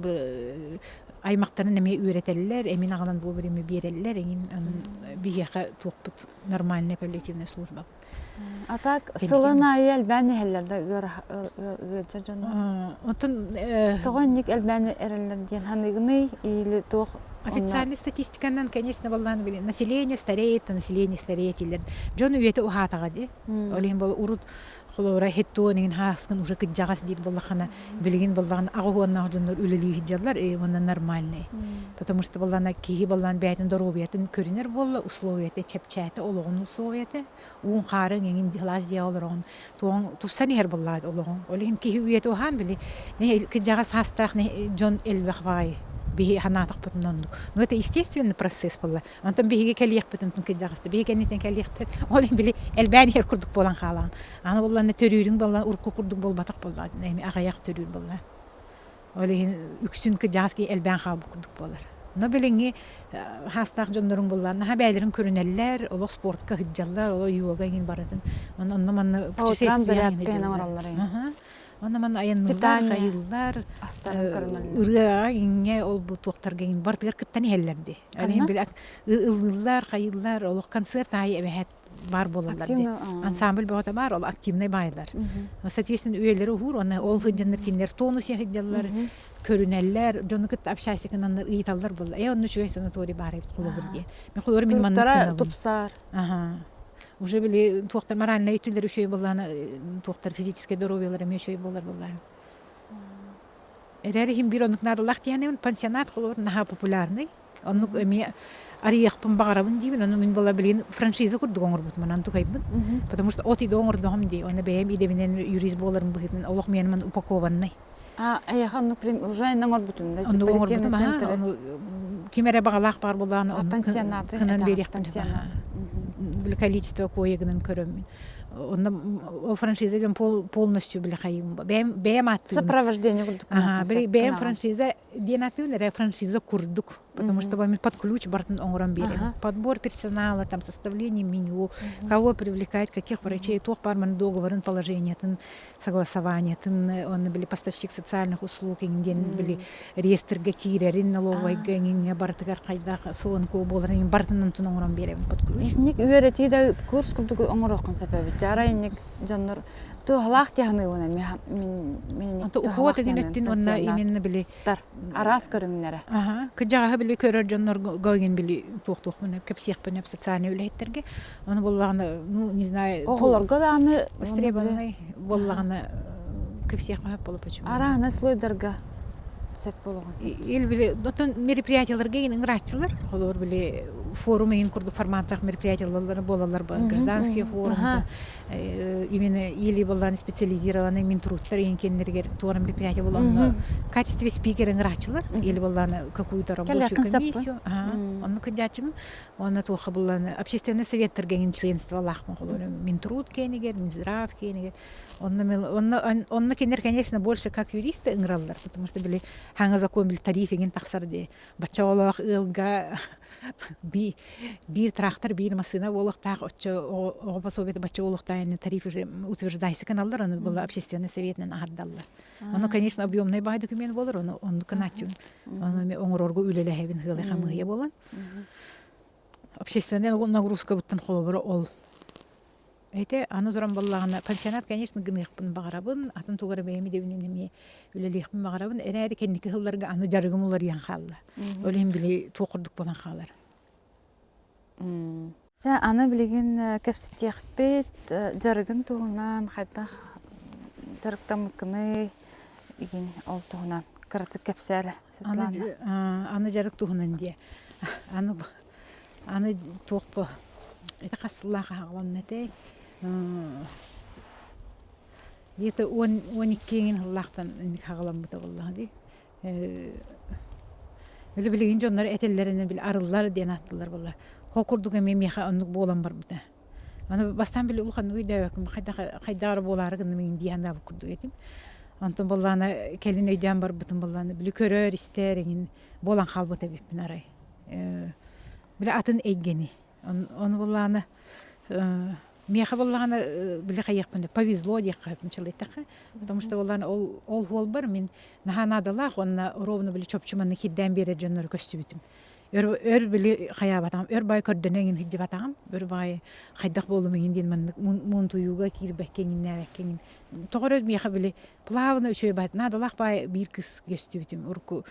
[SPEAKER 2] Аймактарын эмиэ үөрэтэллэр, эмин аҕалан вовремя биэрэллэр, эҥин биһиэхэ туохпут нормальная паллиативная служба.
[SPEAKER 1] А так сылын аайы элбээн иһэллэр да ыалдьар дьоннор.
[SPEAKER 2] Оттон
[SPEAKER 1] Тоҕо инник элбээн эрэллэр диэн ханыгыный или туох
[SPEAKER 2] Официальный статистиканан, конечно, баллаан били население стареет, население стареет дииллэр. Дьон үйэтэ уһаатаҕа дии. Ол иһин бол урут холобура хеттуон иҥин хааскын уже кыдьаҕас диир буоллаххына билигин буоллаҕына аҕыс уоннаах дьоннор үлэлии сылдьаллар и уонна нормальный. Потому что буоллаана киһи буоллаан бэйэтин доруобуйатын көрүнэр буолла, условията чэпчээтэ, олоҕун условията, уун-хаарыҥ эҥин сылаас дьиэҕэ олороҕун, туоҕуҥ тупсан иһэр буоллаҕа олоҕуҥ. Ол иһин киһи үйэтэ уһаан били кыдьаҕас саастаах дьон элбэх баҕайы биһи санаатахпытын оннук. Но это естественный процесс буолла. Онтон биһиги кэлиэхпитин кыдьаҕаста, биһи кэнниттэн кэлиэхтэр. Ол иһин били элбээн иһэр курдук буолан хаалаҕын. Аны буоллаҕына төрүүрүҥ буолла урукку курдук буолбатах буолла, эми аҕыйах төрүүр буолла. Ол иһин үксүн кыдьаас киһи элбээн хаалбыт курдук буолар. Но билиҥҥи хаастаах дьонноруҥ буллаан наһаа бэйэлэрин көрүнэллэр, олох спортка сылдьаллар, олох йога иҥин барытын. Онно манна путешествие Онно манна айанныыллар, хайыыллар, ырыаҕа иҥҥэ ол бу туохтарга иҥин барытыгар кыттан иһэллэр дии. Ол иһин били ыллыыллар, хайыыллар, олох концерт аайы эбэһээт. баар буолаллар дии. Ансамбль бөҕөтө баар, ол активнай баайлар. Соответственно, үйэлэри уһуур, уонна ол сылдьаннар кинилэр тонусе сылдьаллар, көрүнэллэр, дьону кытта общайся гынаннар ыйыталлар буолла. Э, онно үчүгэй санаторий баар эбит холобур диye. Мен холобур мин маннык
[SPEAKER 1] Туруктара тупсар.
[SPEAKER 2] Аха. Уже били туохтар моральнай өттүлэр үчүгэй буоллаана, туохтар физическэй здоровьелар эмиэ үчүгэй буолар буоллаана. Эрэр иһин биир оннук наадалаах диэхинэбин пансионат холобур наһаа популярный. Оннук эмиэ арыйыахпын баҕарабын диибин. Ону мин була билигин франшиза курдук оҥорбутум онон тукайбын. Потому что от идэ оҥордоҕум дии. Уонна бэйэм идэбинэн юрист буоларым быһыытынан олох миэнэ упакованный.
[SPEAKER 1] А, эйиэхэ оннук уже оҥорбутун да
[SPEAKER 2] Оннук оҥорбутум аха. Ону ким эрэ баҕалаах баар буоллаҕына оннук кынан биэриэхпин сөп. Количество коегынан көрөммүн. Онно ол франшиза диэн полностью били хайым бэйэм бэйэм ааттыыбын.
[SPEAKER 1] Сопровождение курдук.
[SPEAKER 2] Аха, бэйэм франшиза диэн ааттыыбын эрэ франшиза курдук. Потому что мен под ключ бартын оҥорон биэрэбин. Подбор персонала, там составление меню, кого привлекать, каких врачей, туох бар ман договорын положениятын, согласованиятын, он били поставщик социальных услуг диэн били реестрге киирэрин налоговайга иҥиҥҥэ барытыгар хайдах суонку буоларын барытын онтун оҥорон биэрэбин под ключ.
[SPEAKER 1] Итинник үөрэтии да курс курдук оҥоруоххун сөп эбит. Арай инник дьоннор туһалаах тиһаныыбын эмиэ мин мин
[SPEAKER 2] ухуот игин өттүн уонна именно били
[SPEAKER 1] араас көрүҥнэрэ.
[SPEAKER 2] Аха, кыдьаҕаһы били көрөр дьоннорго игин били туох-туохпун кэпсиэхпин өп социальный үлэһиттэргэ. Ону буоллаҕына, ну, не знаю,
[SPEAKER 1] Оҕолорго даҕаны
[SPEAKER 2] востребованный буоллаҕына кэпсиэхпин сөп буола почему.
[SPEAKER 1] Араана слойдарга сөп буолуоҕун сөп.
[SPEAKER 2] Ил били отон мероприятияларга игин ыҥырааччылар. Холобур били форум игин курдук форматтаах мероприятиялар буолаллар гражданский форум именно или буоллаан специализированный минтруттар игин кеннергер туора мероприятие буолла онно в качестве спикера ыҥырааччылар или буоллаан какую-то рабочую комиссию онно кыдьааччымын уонна туохха буллаан общественный советтарга иҥин членстволаахпын холобур Минтруд киэнигэр Минздрав киэнигэр онно онно онно кинилэр конечно больше как юристы ыҥыраллар потому что били хаҥа закон били тариф иҥин тахсар дии бачча оҕолоох ыалга биир трактор биир массыына буолуохтаах оччо оҕо пособиета бачча буолуохтаах тариф уже утверждайся гыналлар ону была общественный советынан аһардаллар ону конечно объемный баай документ буолар ону оннук гынааччыбын ону оҥорорго үлэлэһэбин ыалы хамыыһыйа буолан общественный нагрузкабыттан холобура ол Этэ, аны туран буоллаҕына, пансионат, конечно, гыныахпын баҕарабын, атын тугу эрэ бэйэм идэбинэн эмиэ үлэлиэхпин баҕарабын, эрээри кэнники сылларга аны дьарыгым уларыйан хаалла. Ол иһин били туох курдук буолан хаалар.
[SPEAKER 1] Дьэ, аны билигин кэпсэтиэхпит дьарыгын туһунан хайдах дьарыктаммыккыный игин ол туһунан кыратык кэпсээ эрэ,
[SPEAKER 2] Аны,
[SPEAKER 1] Светлана.
[SPEAKER 2] аны дьарык туһунан диэ. Аны Аны туох бу ити хас сыллаах аһаҕаланна этэй где-то 12 эҥин сыллаахтан инник хаҕаламмыта буоллаҕа дии били билигин дьоннор этэллэринэн били арыллар диэн ааттыыллар буолла ол курдук эмиэ миэхэ оннук буолан барбыта аны бастаан били улаханнык өйдөөбөккүн хайдах хайдах эрэ буолаары гынным иҥин дии санаабыт курдук этим онтон буоллаҕына кэлин өйдөөн барбытым буоллаҕына били көрөр истэр эҥин буолан хаалбыт эбиппин арай били атын эйгэни ону буоллаҕына миэхэ буоллаҕына били хайыахпын повезло диэххэ мчалыйтахха потому что буоллаҕына ол ол хуолбар мин наһаа наадалаах уонна ровно били чопчу маннык кирдээн биэрэр дьоннору көстүбүтүм өр өр били хайаабатаҕым өр баай көрдөнө эҥин сылдьыбатаҕым өр баай хайдах буоллум эҥин диэн маннык муунтуйууга киирбэккэ эҥиннээбэккэ эҥин тоҕо эрэ миэхэ били плавно үчүгэй баай наадалаах баай биир кыс көстүбүтүм урукку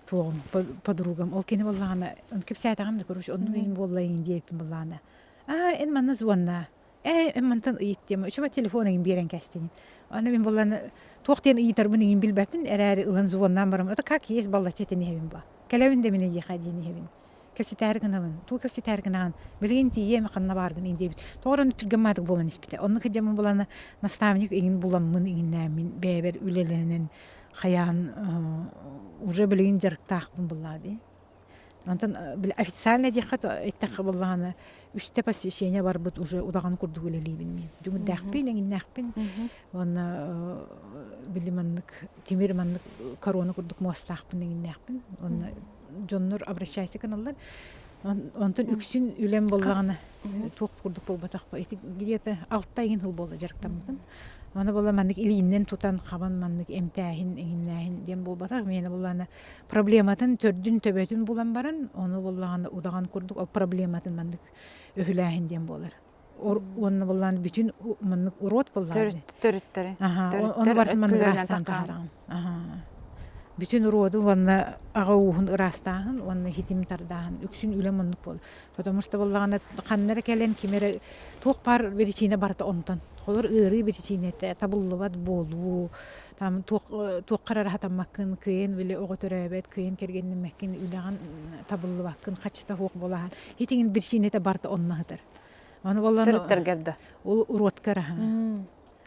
[SPEAKER 2] туоҕум подругам ол кини буоллаҕына кэпсээтэҕим да короче оннук иһин буолла иһин диэбиппин буоллаҕына аа эн манна звоннаа ээ эн мантан ыйыт диэм үчүгэй телефон иҥин биэрэн кээстигин аны мин буоллаҕына туох диэн ыйытарбын иҥин билбэппин эрээри ылан звоннаан барам это как есть баллачча этэн иһэбин ба кэлэбин да мин эйиэхэ диэн иһэбин кэпсэтээри гынабын тугу кэпсэтээри гынаҕын билигин тиийиэм ханна бааргын ин диэбит тоҕо эрэ түргэн маатык буолан испитэ оннук сылдьаммын булана наставник иҥин буламмын иҥиннээммин бэйэбэр үлэлэнэн хайаан уже билигин дьарыктаахпын буллаа дии. Онтон официально диэххэ эттэххэ буоллаҕына үстэ посвящение барбыт уже удаҕан курдук үлэлиибин мин. Дүҥүрдээхпин, эҥиннээхпин уонна били маннык тимир маннык корона курдук муостаахпын эҥиннээхпин. Уонна дьоннор обращайся гыналлар. Онтон үксүн үлэм буоллаҕына туох курдук буолбатах ити где-то алта иҥин сыл буолла дьарыктаммытым. Аны буолла маннык илииннэн тутан хабан маннык эмтээһин иҥиннээһин диэн буолбатах. Миэнэ буоллаҕына проблематын төрдүн төбөтүн булан баран ону буоллаҕына удаҕан курдук ол проблематын маннык өһүлээһин диэн буолар. Уонна буллаан бүтүн маннык урод буллаан.
[SPEAKER 1] Төрүттэри.
[SPEAKER 2] Ону барытын маннык ыраастаан таһараҕын. Бүтүн уроду уонна аҕа ууһун ыраастааһын уонна хитим тардааһын үксүн үлэм оннук буолар. Потому что буоллаҕына ханна эрэ кэлэн ким эрэ туох баар биричиинэ барыта онтон. Холор ыарыы биричиинэтэ табыллыбат буолуу, там туох туоххар эрэ хатаммаккын, кыайан били оҕо төрөөбөт, кыайан кэргэннэммэккин, үлэҕин табыллыбаккын, хаччыта суох буолаһан. Итиҥин биричиинэтэ барыта онно сытар. Ону буоллан
[SPEAKER 1] Төрүттэргэр да.
[SPEAKER 2] Ол уруотка араһа.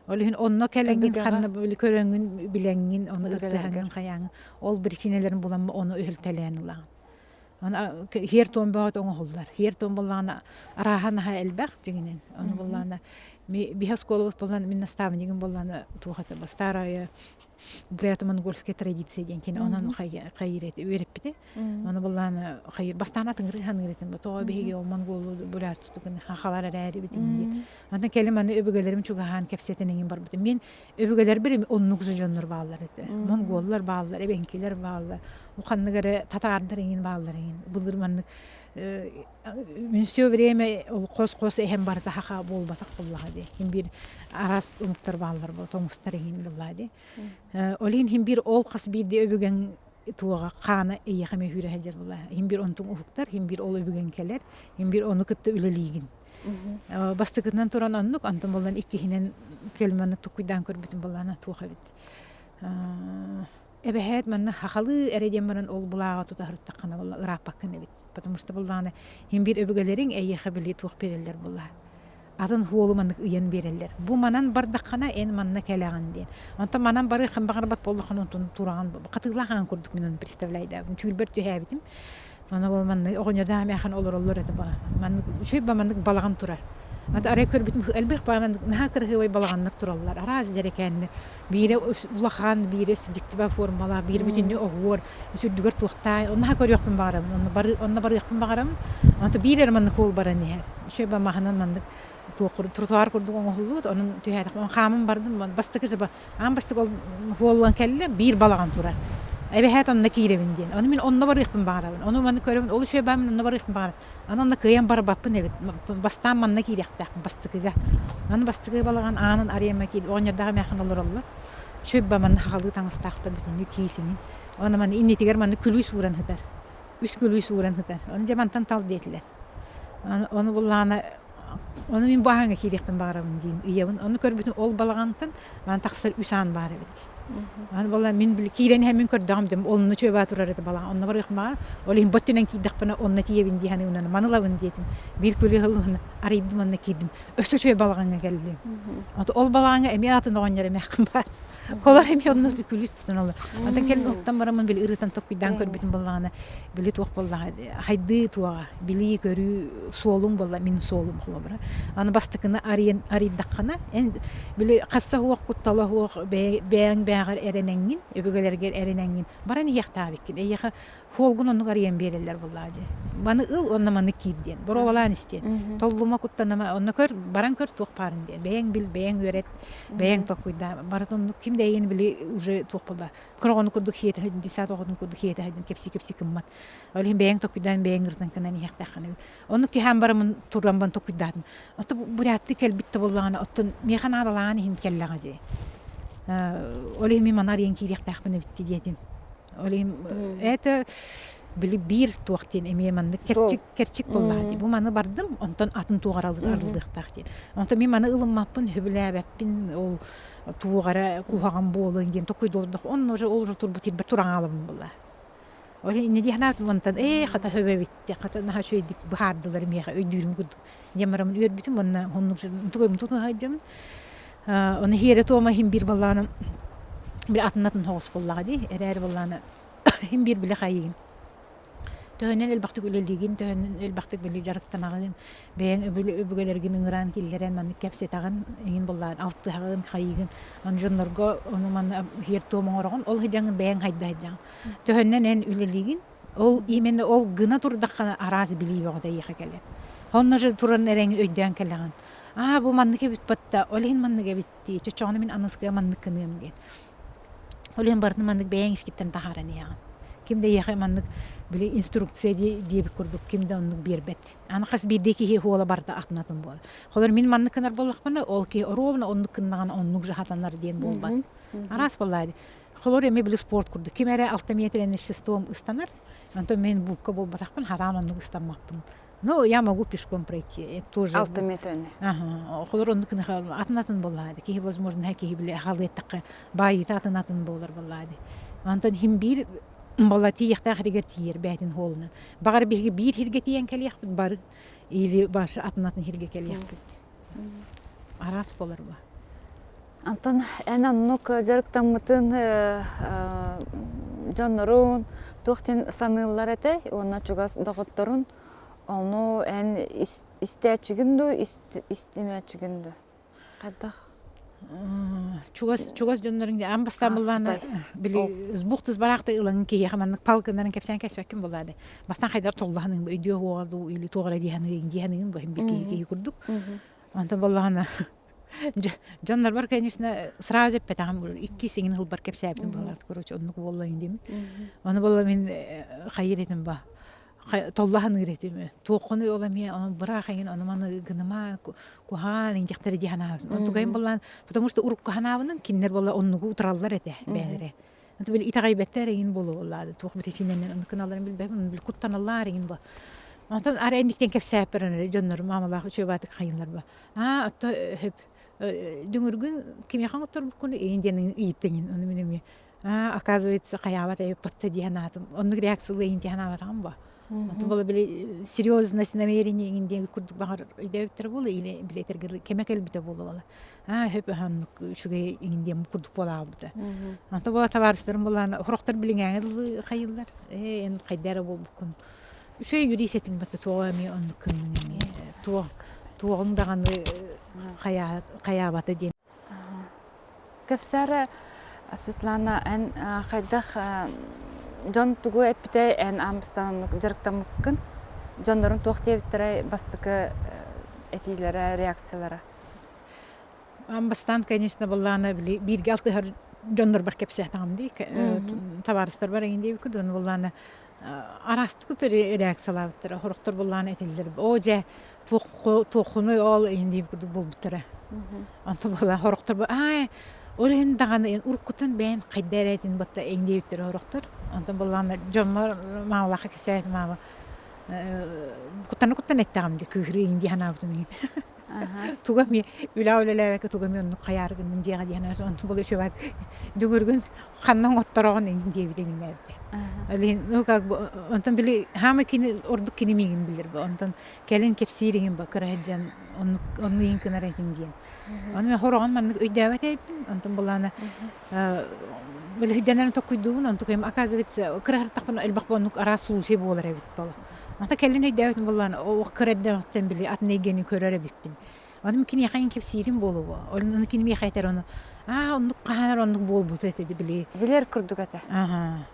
[SPEAKER 2] Ол иһин онно кэлэҥҥин ханна көрөҥҥүн билэҥҥин ону ыртыһаҥҥын хайааҥҥын ол биричиинэлэрин булан ону өһүлтэлээн ылаҕын. Аны һиэр-туом бөҕөтө оҥоһуллар. Һиэр-туом буоллаҕына арааһа наһаа элбэх дьиҥинэн. Ону буоллаҕына биһи оскуолабыт буоллаҕына мин наставнигым буоллаҕына туох этэ старая бурято-монгольская традиция диэн кини онон хайыр этэ үөрэппитэ. Ону буоллаҕына хайыр бастаан атыҥырыы саныыр этим. Тоҕо биһиги ол монголу бурятутугун хахалар эрээри битин диэн. Онтон кэлин аны өбүгэлэрим чугаһаан кэпсэтэн иҥин барбытым. Мин өбүгэлэрбэр оннук же дьоннор бааллар этэ. Монголлар бааллар, эбэҥкилэр бааллар, ханнык эрэ татаардар иҥин бааллар иҥин. Былыр маннык мин все время ол хос-хос эһэм барыта хаха буолбатах буоллаҕа дии. Хин биир араас омуктар бааллар буо, тоҥустар иҥин буоллаҕа дии. Ол иһин хин биир ол хас биирдии өбүгэҥ туоҕа хаана эйиэхэ эмиэ сүүрэ сылдьар буоллаҕа. Хин биир онтуҥ уһуктар, хин биир ол өбүгэҥ кэлэр, хин биир ону кытта үлэлиигин. Бастакытынан туран оннук, онтон буолан иккиһинэн кэлманнык туккуйдаан көрбүтүм буоллаана туох эбит. Эбэһээт манна хахалыы эрэ диэн баран ол былааҕа тута сырыттаххына буолла ырааппаккын эбит. Потому что буоллаҕына иһин биир өбүгэлэриҥ эйиэхэ били туох биэрэллэр буолла. Атын хуолу маннык ыйан биэрэллэр. Бу манан бардаххына эн манна кэлэҕин диэн. Онтон манан барыаххын баҕарбат буоллаххына онтон тураҕын хатыылаах аан курдук мин ону представляйдаабын. Түүрбэр түһээбитим. Аны ол маннык оҕонньордоох эмээхин олороллор этэ баҕа. Маннык үчүгэй ба маннык балаҕан турар. Аты арай көрбүтүм элбэх баа маннык наһаа кыраһыабай балаҕаннар тураллар. Араас дьэрэкээннэр. Биирэ улахан, биирэ дьиктибэ формалаах, биирэ бүтүннүү оһуор, үрдүгэр туохтаай. Онно наһаа көрүөхпүн баҕарабын. Онно бары онно барыахпын баҕарабын. Онто биир эрэ маннык уол баран иһэр. Үчүгэй ба маһынан маннык туох тротуар курдук оҥоһуллубут. Онон түһээтэхпин хааман бардым. Бастакы жаба Аан бастакы ол уоллан кэллэ, биир балаҕан турар. Эбэһээт онно киирэбин диэн. Ону мин онно барыахпын баҕарабын. Ону маны көрөбүн, ол үчүгэй баа мин онно барыахпын баҕарабын. Аны онно кыайан барбаппын эбит. Бастаан манна киириэхтээхпин, бастакыга. Аны бастакы балаҕан аанын арыйамма киир, оҕонньордоох эмээххин олороллор. Үчүгэй ба манна хахалыы таҥастаахтар бүтүннүү киисиҥин. Аны маны иннитигэр манна күлүүс ууран сытар. Үс күлүүс ууран сытар. Ону дьэ мантан тал диэтилэр. Ону буллаҕына ону мин бу ааҥҥа киириэхпин баҕарабын диин ыйабын. Ону көрбүтүм ол балаҕантан маны тахсар үс аан баар эбит. Аны буолла мин били киирэн иһэн мин көрдөҕүм дим онно чүөбаа турар этэ балаҕан онно барыахпын баҕар ол иһин боттүнэн киирдэхпинэ онно тиийэбин дии саныыбын маны ылабын диэтим. Биир күлү ыллым арыйдым онно киирдим. Өссө үчүгэй балаҕаҥҥа кэллим. Ол балаҕаҥҥа эмиэ атын оҕонньор эмээххин баар. Олор эмиэ онно күлүүс тутуналлар. Онтон кэлин уһуктан бараммын били ырытан токкуйдаан көрбүтүм буоллаҕына, били туох буоллаҕа хайдыы туоҕа, билии көрүү суолуҥ буолла мин суолум холобура. Аны бастакыны арыйан арыйдаххына, эн били хасса суох куттала суох бэйэҥ бээҕэр эрэнэҥҥин, өбүгэлэргэр эрэнэҥҥин баран иһиэхтээбиккин. Эйиэхэ Хуолгун оннук арыйан биэрэллэр буоллаҕа дии. Маны ыл уонна маны киир диэн. Боруобалаан ис диэн. Толлума куттаныма онно көр, баран көр туох баарын диэн. Бэйэҥ бил, бэйэҥ үөрэт, бэйэҥ толкуйдаа. Барыта оннук ким да эйигин били уже туох буолла. Кыра оҕону курдук хиэтэ сылдьан, десят оҕотун курдук хиэтэ сылдьан кэпсии-кэпсии кыммат. Ол иһин бэйэҥ толкуйдаан, бэйэҥ ырытан кынан иһиэхтээххин эбит. Оннук түһээн бараммын тураммын толкуйдаатым. Оттон буряттыы кэлбит да буоллаҕына, оттон миэхэ наадалаан иһин кэллэҕэ дии. Ол иһин мин маны арыйан киириэхтээхпин эбит диэтим. Ол иһин это били биир туох диэн эмиэ маннык кэрчик кэрчик буоллаҕа дии. Бу маны бардым, онтон атын туох арыллыахтаах диэн. Онтон мин маны ылыммаппын, сөбүлээбэппин, ол туох эрэ куһаҕан буолуон диэн токуйдуурдах онно уже ол уже турбут сирбэр тураҥаалабын буолла. Ол иһин инньэ дии санаатым онтон ээ хата хөбөбүттэ, хата наһаа үчүгэйдик быһаардылар миэхэ өйдүүрүм курдук диэн бараммын үөрбүтүм уонна оннук тугу тутуһа сылдьабын. Ону иһиэрэ туома иһин биир буоллаҕына били атын атын соҕус буоллаҕа дии эрээри буоллаҕына иһин биир били хайыгын төһөнөн элбэхтик үлэлиигин төһөнөн элбэхтик били дьарыктанаҕын бэйэҥ өбүгэлэргин ыҥыраан киллэрэн маннык кэпсэтэҕин эҥин буоллаҕын алтыһаҕын хайыгын ону дьоннорго ону манна иһиэр туом оҥороҕун ол сыдьаҥын бэйэҥ хайда сылдьаҕын төһөннөн эн үлэлиигин ол именно ол гына турдаххына араас билии бөҕөтө эйиэхэ кэлэр онно же туран эрэҥ өйдөөн кэлэҕин аа бу маннык эбит батта ол иһин маннык эбит дии чочоҕуна мин аныскыга маннык гыныам диэн ол иһин барытын маннык бэйэҥ искиттэн таһааран иһэҕин. Ким да эйиэхэ маннык били инструкция диэбит курдук ким да оннук биэрбэт. Аны хас биирдии киһи хуола барыта атын атын буолар. Холор мин маннык гынар буоллахпына, ол киһи оруобуна оннук гыннаҕына оннук жаһатанар диэн буолбат. Араас буоллаа дии. Холор эмиэ били спорт курдук. Ким эрэ алта метрэнэ шестом ыстанар, онтон мин буукка буолбатахпын, хатаан оннук ыстаммаппын. Ну, я могу пешком пройти, это тоже.
[SPEAKER 1] Алта метрэнэ.
[SPEAKER 2] Ага, холор оннук атын атын буоллаа дии. Киһи возможно киһи били халыаттахха баайыыта атын атын буолар буоллаа дии. Онтон хим биир буолла тиийиэхтээх иригэр тиийэр бээтин хуолунан. Баҕар биһиги биир хиргэ тиийэн кэлиэхпит бары или баш атын атын хиргэ кэлиэхпит. Араас буолар бу.
[SPEAKER 1] Антон эн оннук дьарыктаммытын дьоннорун туох диэн саныыллар этэй уонна чугас доҕотторун ону эн истээччигин дуу истимээччигин дуу хайдах
[SPEAKER 2] Чугас чугас дьонноруҥ аан бастаан былаана били сбух бараахта ылаҥ киһиэхэ маннык палкынарын кэпсээн кэспэккин буолаады. Бастаан хайдар толлаһаныҥ өйдүө уоҕа дуу или туох эрэ диэханыгын диэханыгын бу бир киһи киһи курдук. Онтон боллаҕына Дьоннорбор, конечно, сразу эппэтэҕим икки сиҥин ылбар кэпсээбитим буолар короче оннук буолла диим. Ону буолла мин хайыр этим ба толлаһаныыр этим. Туоххуну ол эмиэ ону быраах эҥин ону маны гыныма куһаан индиэхтэрэ дии санаабытым. Онтукайым буллаан потому что урукку санаабынан кинилэр буолла оннугу утараллар этэ бэйэлэрэ. Онто били итэҕэйбэттэр эҥин буолуоллаады туох биричиинэнэн оннук гыналларын билбэппин били куттаналлаар эҥин бу. Онтон ара энниктэн кэпсээппэр дьоннорум маамалаах үчүгэй баатык хайыннар ба Аа, отто хөп дүҥүргүн кимиэхэ оҥотторбуккун иин диэн ыйыттыҥин ону мин эмиэ аа оказывается хайаабат эбиппатта дии санаатым оннук реакциялыы иин дии санаабатаҕым бо Онтон буола били серьезность намерение иҥин диэн курдук баҕар өйдөөбүттэрэ буолуо или били этэргэ кэмэ кэлбитэ буолуо аа хөп оннук үчүгэй иҥин диэн курдук буолаабыта Онтон буола табаарыстарым буолаана сорохтор билиҥээҥи дылы хайыыллар ээ эн хайда эрэ буолбуккун Үчүгэй юрист этиҥ батта туоҕа эмиэ оннук гынныҥ эмиэ туох туоҕуҥ даҕаны хайаабата диэн.
[SPEAKER 1] Кэпсээрэ Светлана эн хайдах дьон тугу эппитэй эн аан бастаан оннук дьарыктаммыккын дьоннорун туох диэбиттэрэй бастакы этиилэрэ реакциялара
[SPEAKER 2] Аан бастаан, конечно, былаана били бииргэ алтыһар дьоннорбор кэпсээтэҕим дии, табаарыстарбар эҥин диэбиккит уонна былаана араастык реакциялаабыттара, сорохтор былаана этэллэр, оо дьэ, туоххунуй ол эҥин диэбит курдук буолбуттара. Онтон буолла сорохтор аа ол иһин даҕаны уруккутун бэйэн хайда эрэ этин батта эҥин диэбиттэрэ сорохтор. Онтон былаана дьоммор маалаха кэпсээбитим маама куттана-куттана эттэҕим дии кыыһырыы иһин дии санаабытым иһин. Туга эмиэ үлэ үлэлээбэккэ туга эмиэ оннук хайаары гынныҥ диэҕэ диэн онтун була үчүгэй дүҥүргүн ханна оҥоттороҕун иҥин диэбит иҥиннээбитэ. Ол ну как бы онтон били хаама кини ордук кини миигин билэр бу онтон кэлин кэпсиир иҥин ба кыра сылдьан оннук онну иҥин гынар этим диэн. Ону мен хороҕон маннык өйдөөбөт эбиппин онтон булаана били сылдьанарын токкуйдуубун онтукайым оказывается кыра сырыттахпына элбэх оннук араас случай буолар эбит боло. Ата кэлин өйдөөбүтүм буоллаҕына, ол кыра эрдэҕиттэн били атын эйгэни көрөр эбиппин. Ону киниэхэ ин кэпсиирим буолуо. Ону кини миэхэ этэр ону аа оннук хаһан оннук буолбута этэ били.
[SPEAKER 1] Билэр курдук этэ.
[SPEAKER 2] Аха.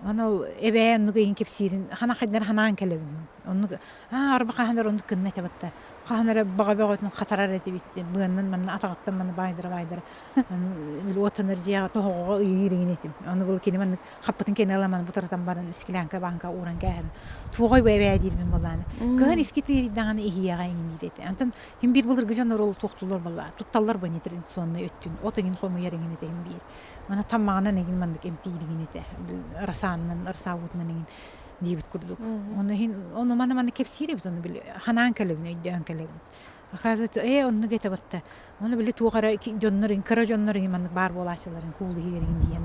[SPEAKER 2] Ону ол эбээ оннук ыйын кэпсиирин хана хайдар ханаан кэлэбин. Оннук аа арба хаһан эрэ оннук гынна этэ батта. Хаһан эрэ баҕа бөҕөтүн хатарар этибит. Быаннан манна атаҕыттан манна баайдара баайдара. Били уоттанар дьиэҕэ тоһоҕоҕо ыйыыр иҥин этим. Ону был кини маннык хаппытын кэннэ ыламан бутаратан баран склянка бааҥка ууран кээһэн туоҕой бу эбээ диирбин буоллааны кыһын иски тыырыйдаҕына иһиэҕэ иҥин диир этэ онтон иһин биир былыргы дьон оруолу туохтууллар буоллаа тутталлар бу традиционный өттүн от иҥин хомуйар иҥин этэ иһин биир мана таммаҕынан иҥин маннык эмтиир иҥин этэ расаанынан расаабытынан иҥин диэбит курдук ону иһин ону маны маны кэпсиир эбит ону били ханаан кэлэбин өйдөөн кэлэбин оказывается ээ оннук этэ батта Ону били туох эрэ дьоннор кыра дьоннор маннык баар буолааччыларын куулу иһигэрин диэн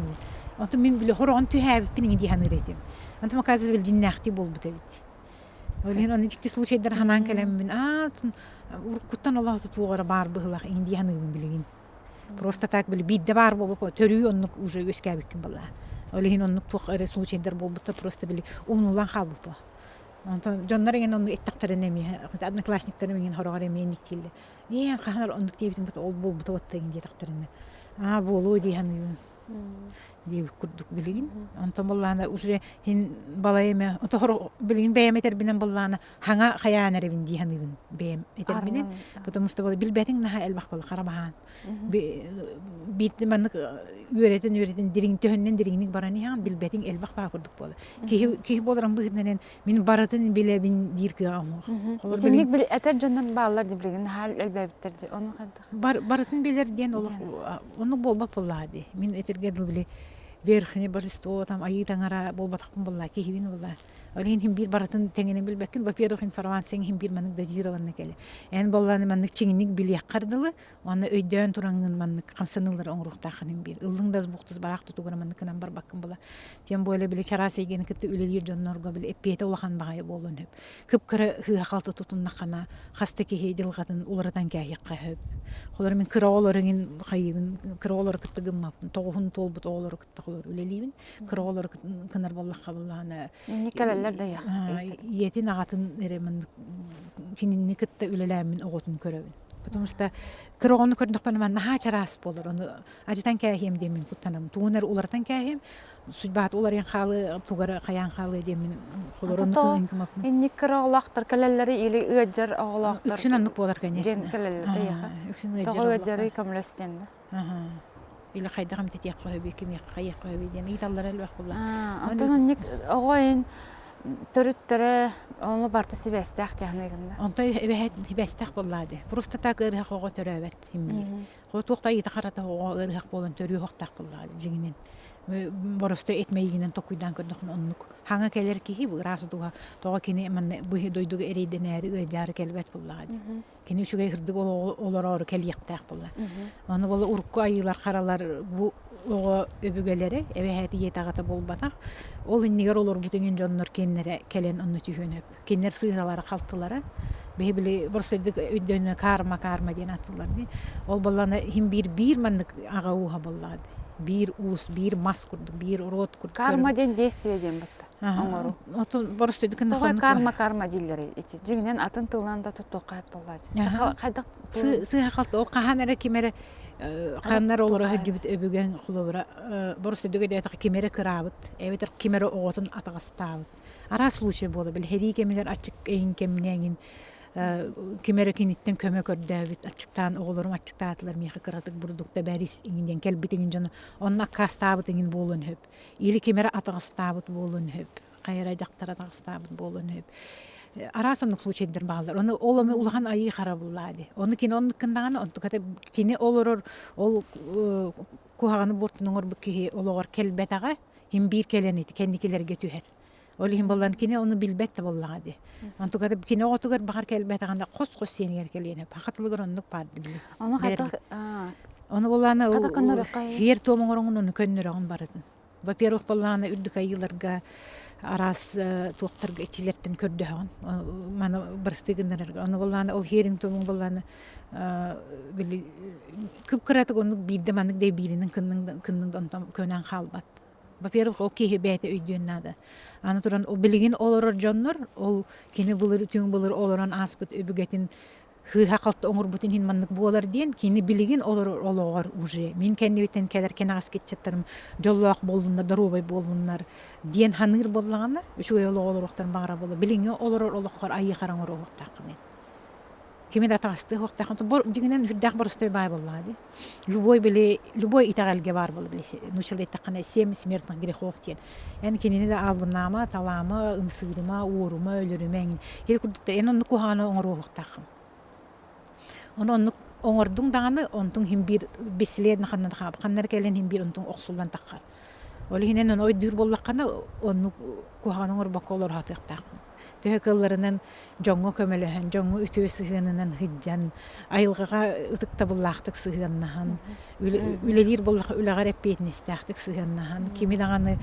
[SPEAKER 2] Онтон мин били хороҕон түһээбиппин иҥи дии саныыр этим. Онтон оказывается били дьиннээхтии буолбут эбит. Ол иһин аны дьикти случайдар ханаан кэлэммин аа уруккуттан олох туох эрэ баар быһыылаах иҥин дии саныыбын билигин. Просто так били биирдэ баар буолбут төрүү оннук уже үөскээбиккин буолла. Ол иһин оннук туох эрэ случайдар буолбуттар просто били умнуллан хаалбыппа. Онтон дьоннор эҥин оннук эттэхтэринэ эмиэ одноклассниктарым эҥин хороҕор эмиэ инниктииллэр. Ээ, хаһан оннук диэбитим ол буолбута уоттайын диэтэхтэринэ. Аа, буолуо дии саныыбын. Диэбит курдук билигин. Онтон буоллаҕына уже һин балай эмэ отохор билигин бэйэм этэрбинэн буоллаҕына хаҥа хайаан эрэбин дии саныыбын бэйэм этэрбинэн. Потому что билбэтиҥ наһаа элбэх буолла хара баһаан. Биир маннык үөрэтэн үөрэтэн дириҥ төһөннөн дириҥник баран иһэҕин билбэтиҥ элбэх баа курдук буолар. Киһи киһи буоларым быһыытынан мин барытын билэбин диир кыаҕым суох.
[SPEAKER 1] Итинник этэр дьоннор бааллар дии билигин наһаа элбээбиттэр дии ону хайдах
[SPEAKER 2] Барытын билэр диэн олох оннук буолбат буоллаҕа дии. Мин этэргэ дылы били верхний божество там айыы таҥара буолбатахпын буоллаа киһибин буоллаа. Ол иһин иһин биир барытын тэҥинэн билбэккин. Во-первых, информацияҥ иһин биир маннык дозированно кэлэ. Эн буоллааны маннык чиҥник билиэххэр дылы, уонна өйдөөн тураҥҥын маннык хамсаныылары оҥоруохтааххын иһин биир. Ыллыҥ да сбухтус бараах тутугура маннык гынан барбаккын була. Тем более били чараас эйгэни кытта үлэлиир дьоннорго били эппиэтэ улахан баҕайы буолуон сөп. Кып-кыра сыыһа-халты тутуннаххына, хас да киһи дьылҕатын уларытан кээһиэххэ сөп. Холор мин кыра оҕолор эҥин хайыыбын, кыра оҕолору кытта гыммаппын, тоҕуһун туолбут оҕолору кытта холор үлэлиибин. Кыра оҕолору кынар буоллахха буоллаҕына,
[SPEAKER 1] кэлэллэр да
[SPEAKER 2] ийэтин аҕатын эрэ маннык кинини кытта үлэлээммин оҕотун көрөбүн. Потому что кыра оҕону көрдөхпүнэ наһаа чараас буолар. Ону ажытан кээһиэм диэммин куттанабын. Тугун эрэ уларытан кээһиэм, судьбаат уларыйан хаалыы, тугара хайаан хаалыа диэммин холорон
[SPEAKER 1] кыһын Инник кыра оҕолоохтор кэлэллэри или ыадьар оҕолоохтор
[SPEAKER 2] Үксүн оннук буолар, конечно.
[SPEAKER 1] диэн кэлэллэр эйиэхэ.
[SPEAKER 2] Үксүн ыадьар
[SPEAKER 1] Тоҕо ыадьарый көмөлөс диэн да.
[SPEAKER 2] Или хайдах эмтэтиэххэ сөбүй, кимиэхэ хайыахха сөбүй диэн ыйыталлара элбэх буолла.
[SPEAKER 1] Онтон оннук оҕо ин төрүттэрэ ону барыта сибээстээх диэхнэ
[SPEAKER 2] да. Онто эбэһэт сибээстээх буоллаа дии. Просто так ыарыһах оҕо төрөөбөт химмиир. Туох да ыйыта-харата оҕо ыарыһах буолан төрүөх охтоох буоллаҕа дьиҥинэн. Боростуой эт мэйиигинэн токуйдаан көрдөххүнэ оннук. Хаҥа кэлэр киһи бу ыраас дууһа тоҕо кини манна бу дойдуга эрэйдэнээри ыалдьаары кэлбэт буоллаҕа дии. Кини үчүгэй сырдык олороору кэлиэхтээх буолла. Ону буола урукку айыылар харалар бу оҕо өбүгэлэрэ эбэһээт ийэтэ аҕата буолбатах. Ол иннигэр олорбут иҥин дьоннор кинилэрэ кэлэн онно түһүөн сөп. Кинилэр сыыһалара-халтылара биһи били боростуойдук өйдөнө карма карма диэн ааттыыллар дии. Ол буоллаҕына иһин биир биир маннык аҕа ууһа буоллаҕа дии. Биир уус, биир мас курдук, биир род курдук.
[SPEAKER 1] Карма диэн действие диэн батта оҥоруу.
[SPEAKER 2] Отун боростуойдук
[SPEAKER 1] Тоҕо карма карма дииллэр ити дьиҥинэн атын тылынан да туттуохха сөп буоллааччы. Хайдах
[SPEAKER 2] Сыыһа-халты ол хаһан эрэ ким эрэ ханнар олоро сылдьыбыт өбүгэҥ холобура боростуойдук өйдөөтөххө ким эрэ кыраабыт эбэтэр ким эрэ оҕотун атаҕастаабыт Араас случай буола били сэрии кэмигэр аччык эйин кэмҥэ эҥин ким эрэ киниттэн көмө көрдөөбүт аччыктаан оҕолорум аччыктаатылар миэхэ кыратык бурдукта бэрис иҥин диэн кэлбит иҥин дьону онно аккаастаабыт иҥин буолуон сөп или ким эрэ атаҕастаабыт буолуон сөп хайа эрэ дьахтар атаҕастаабыт буолуон сөп араас оннук случайдар бааллар ону ол ону улахан айыы харабыллаа дии ону кини оннук гыннаҕына онтуката кини олорор ол куһаҕаны буортун оҥорбут киһи олоҕор кэлбэтэҕэ Иһин биир кэлэн ити кэнникилэргэ түһэр. Ол иһин буоллан кини ону билбэт да буоллаҕа дии. Онтугар кини оҕотугар баҕар кэлбэтэҕинэ хос-хос сиэнигэр кэлиэн сөп. Саха тылыгар оннук баар били.
[SPEAKER 1] Ону хайдах
[SPEAKER 2] Ону буоллаана сиэр туом оҥороҥун ону көннөрөҕүн барытын. Во-первых, буоллаҕына үрдүк айыыларга араас туохтарга иччилэртэн көрдөһөҕүн. Маны бырастыы гыннарарга. Ону буоллаҕына ол хиэриҥ туомуҥ буоллаҕына били кып-кыратык оннук биирдэ маннык да бииринэн кынныҥ кынныҥ да онтон көнөн хаалбат. Во-первых, ол киһи бэйэтэ өйдүөн наада. Аны туран билигин олорор дьоннор ол кини былыр түҥ былыр олорон ааспыт өбүгэтин сыыһа-халты оҥорбутун иһин маннык буолар диэн кини билигин олорор олоҕор уже мин кэннибиттэн кэлэр кэнэҕэски ыччаттарым дьоллоох буоллуннар, доруобай буоллуннар диэн саныыр буоллаҕына үчүгэй олоҕу олоруохтарын баҕарар буолла. Билиҥҥи олорор олоххор айыы хараҥа оруоһуохтааххын Кими да атаҕастыы суохтаах. Дьиҥинэн сүрдээх боростуой баай буоллаҕа дии. Любой били любой итэҕэлгэ баар буолла били нууччалыы эттэххинэ семь смертных грехов диэн. Эн кинини да албыннаама, талаама, ымсыырыма, уорума, өлөрүмэ эҥин. Ити курдук эн оннук куһаҕаны оҥоруохтааххын. Ону оннук оҥордуҥ даҕаны, онтуҥ иһин биир бесследно ханна да хаалбат. Ханна эрэ кэлэн иһин биир онтуҥ охсуллан таххар. Ол иһинэн ону өйдүүр буоллаххына, оннук куһаҕаны оҥорбокко олоро сатыахтааххын. Төһө кыалларынан дьоҥҥо көмөлөһөн, дьоҥҥо үтүө сыһыанынан сылдьан, айылҕаҕа ытыктабыллаахтык сыһыаннаһан, үлэлиир буоллахха үлэҕэр эппиэтинэстээхтик сыһыаннаһан, кими даҕаны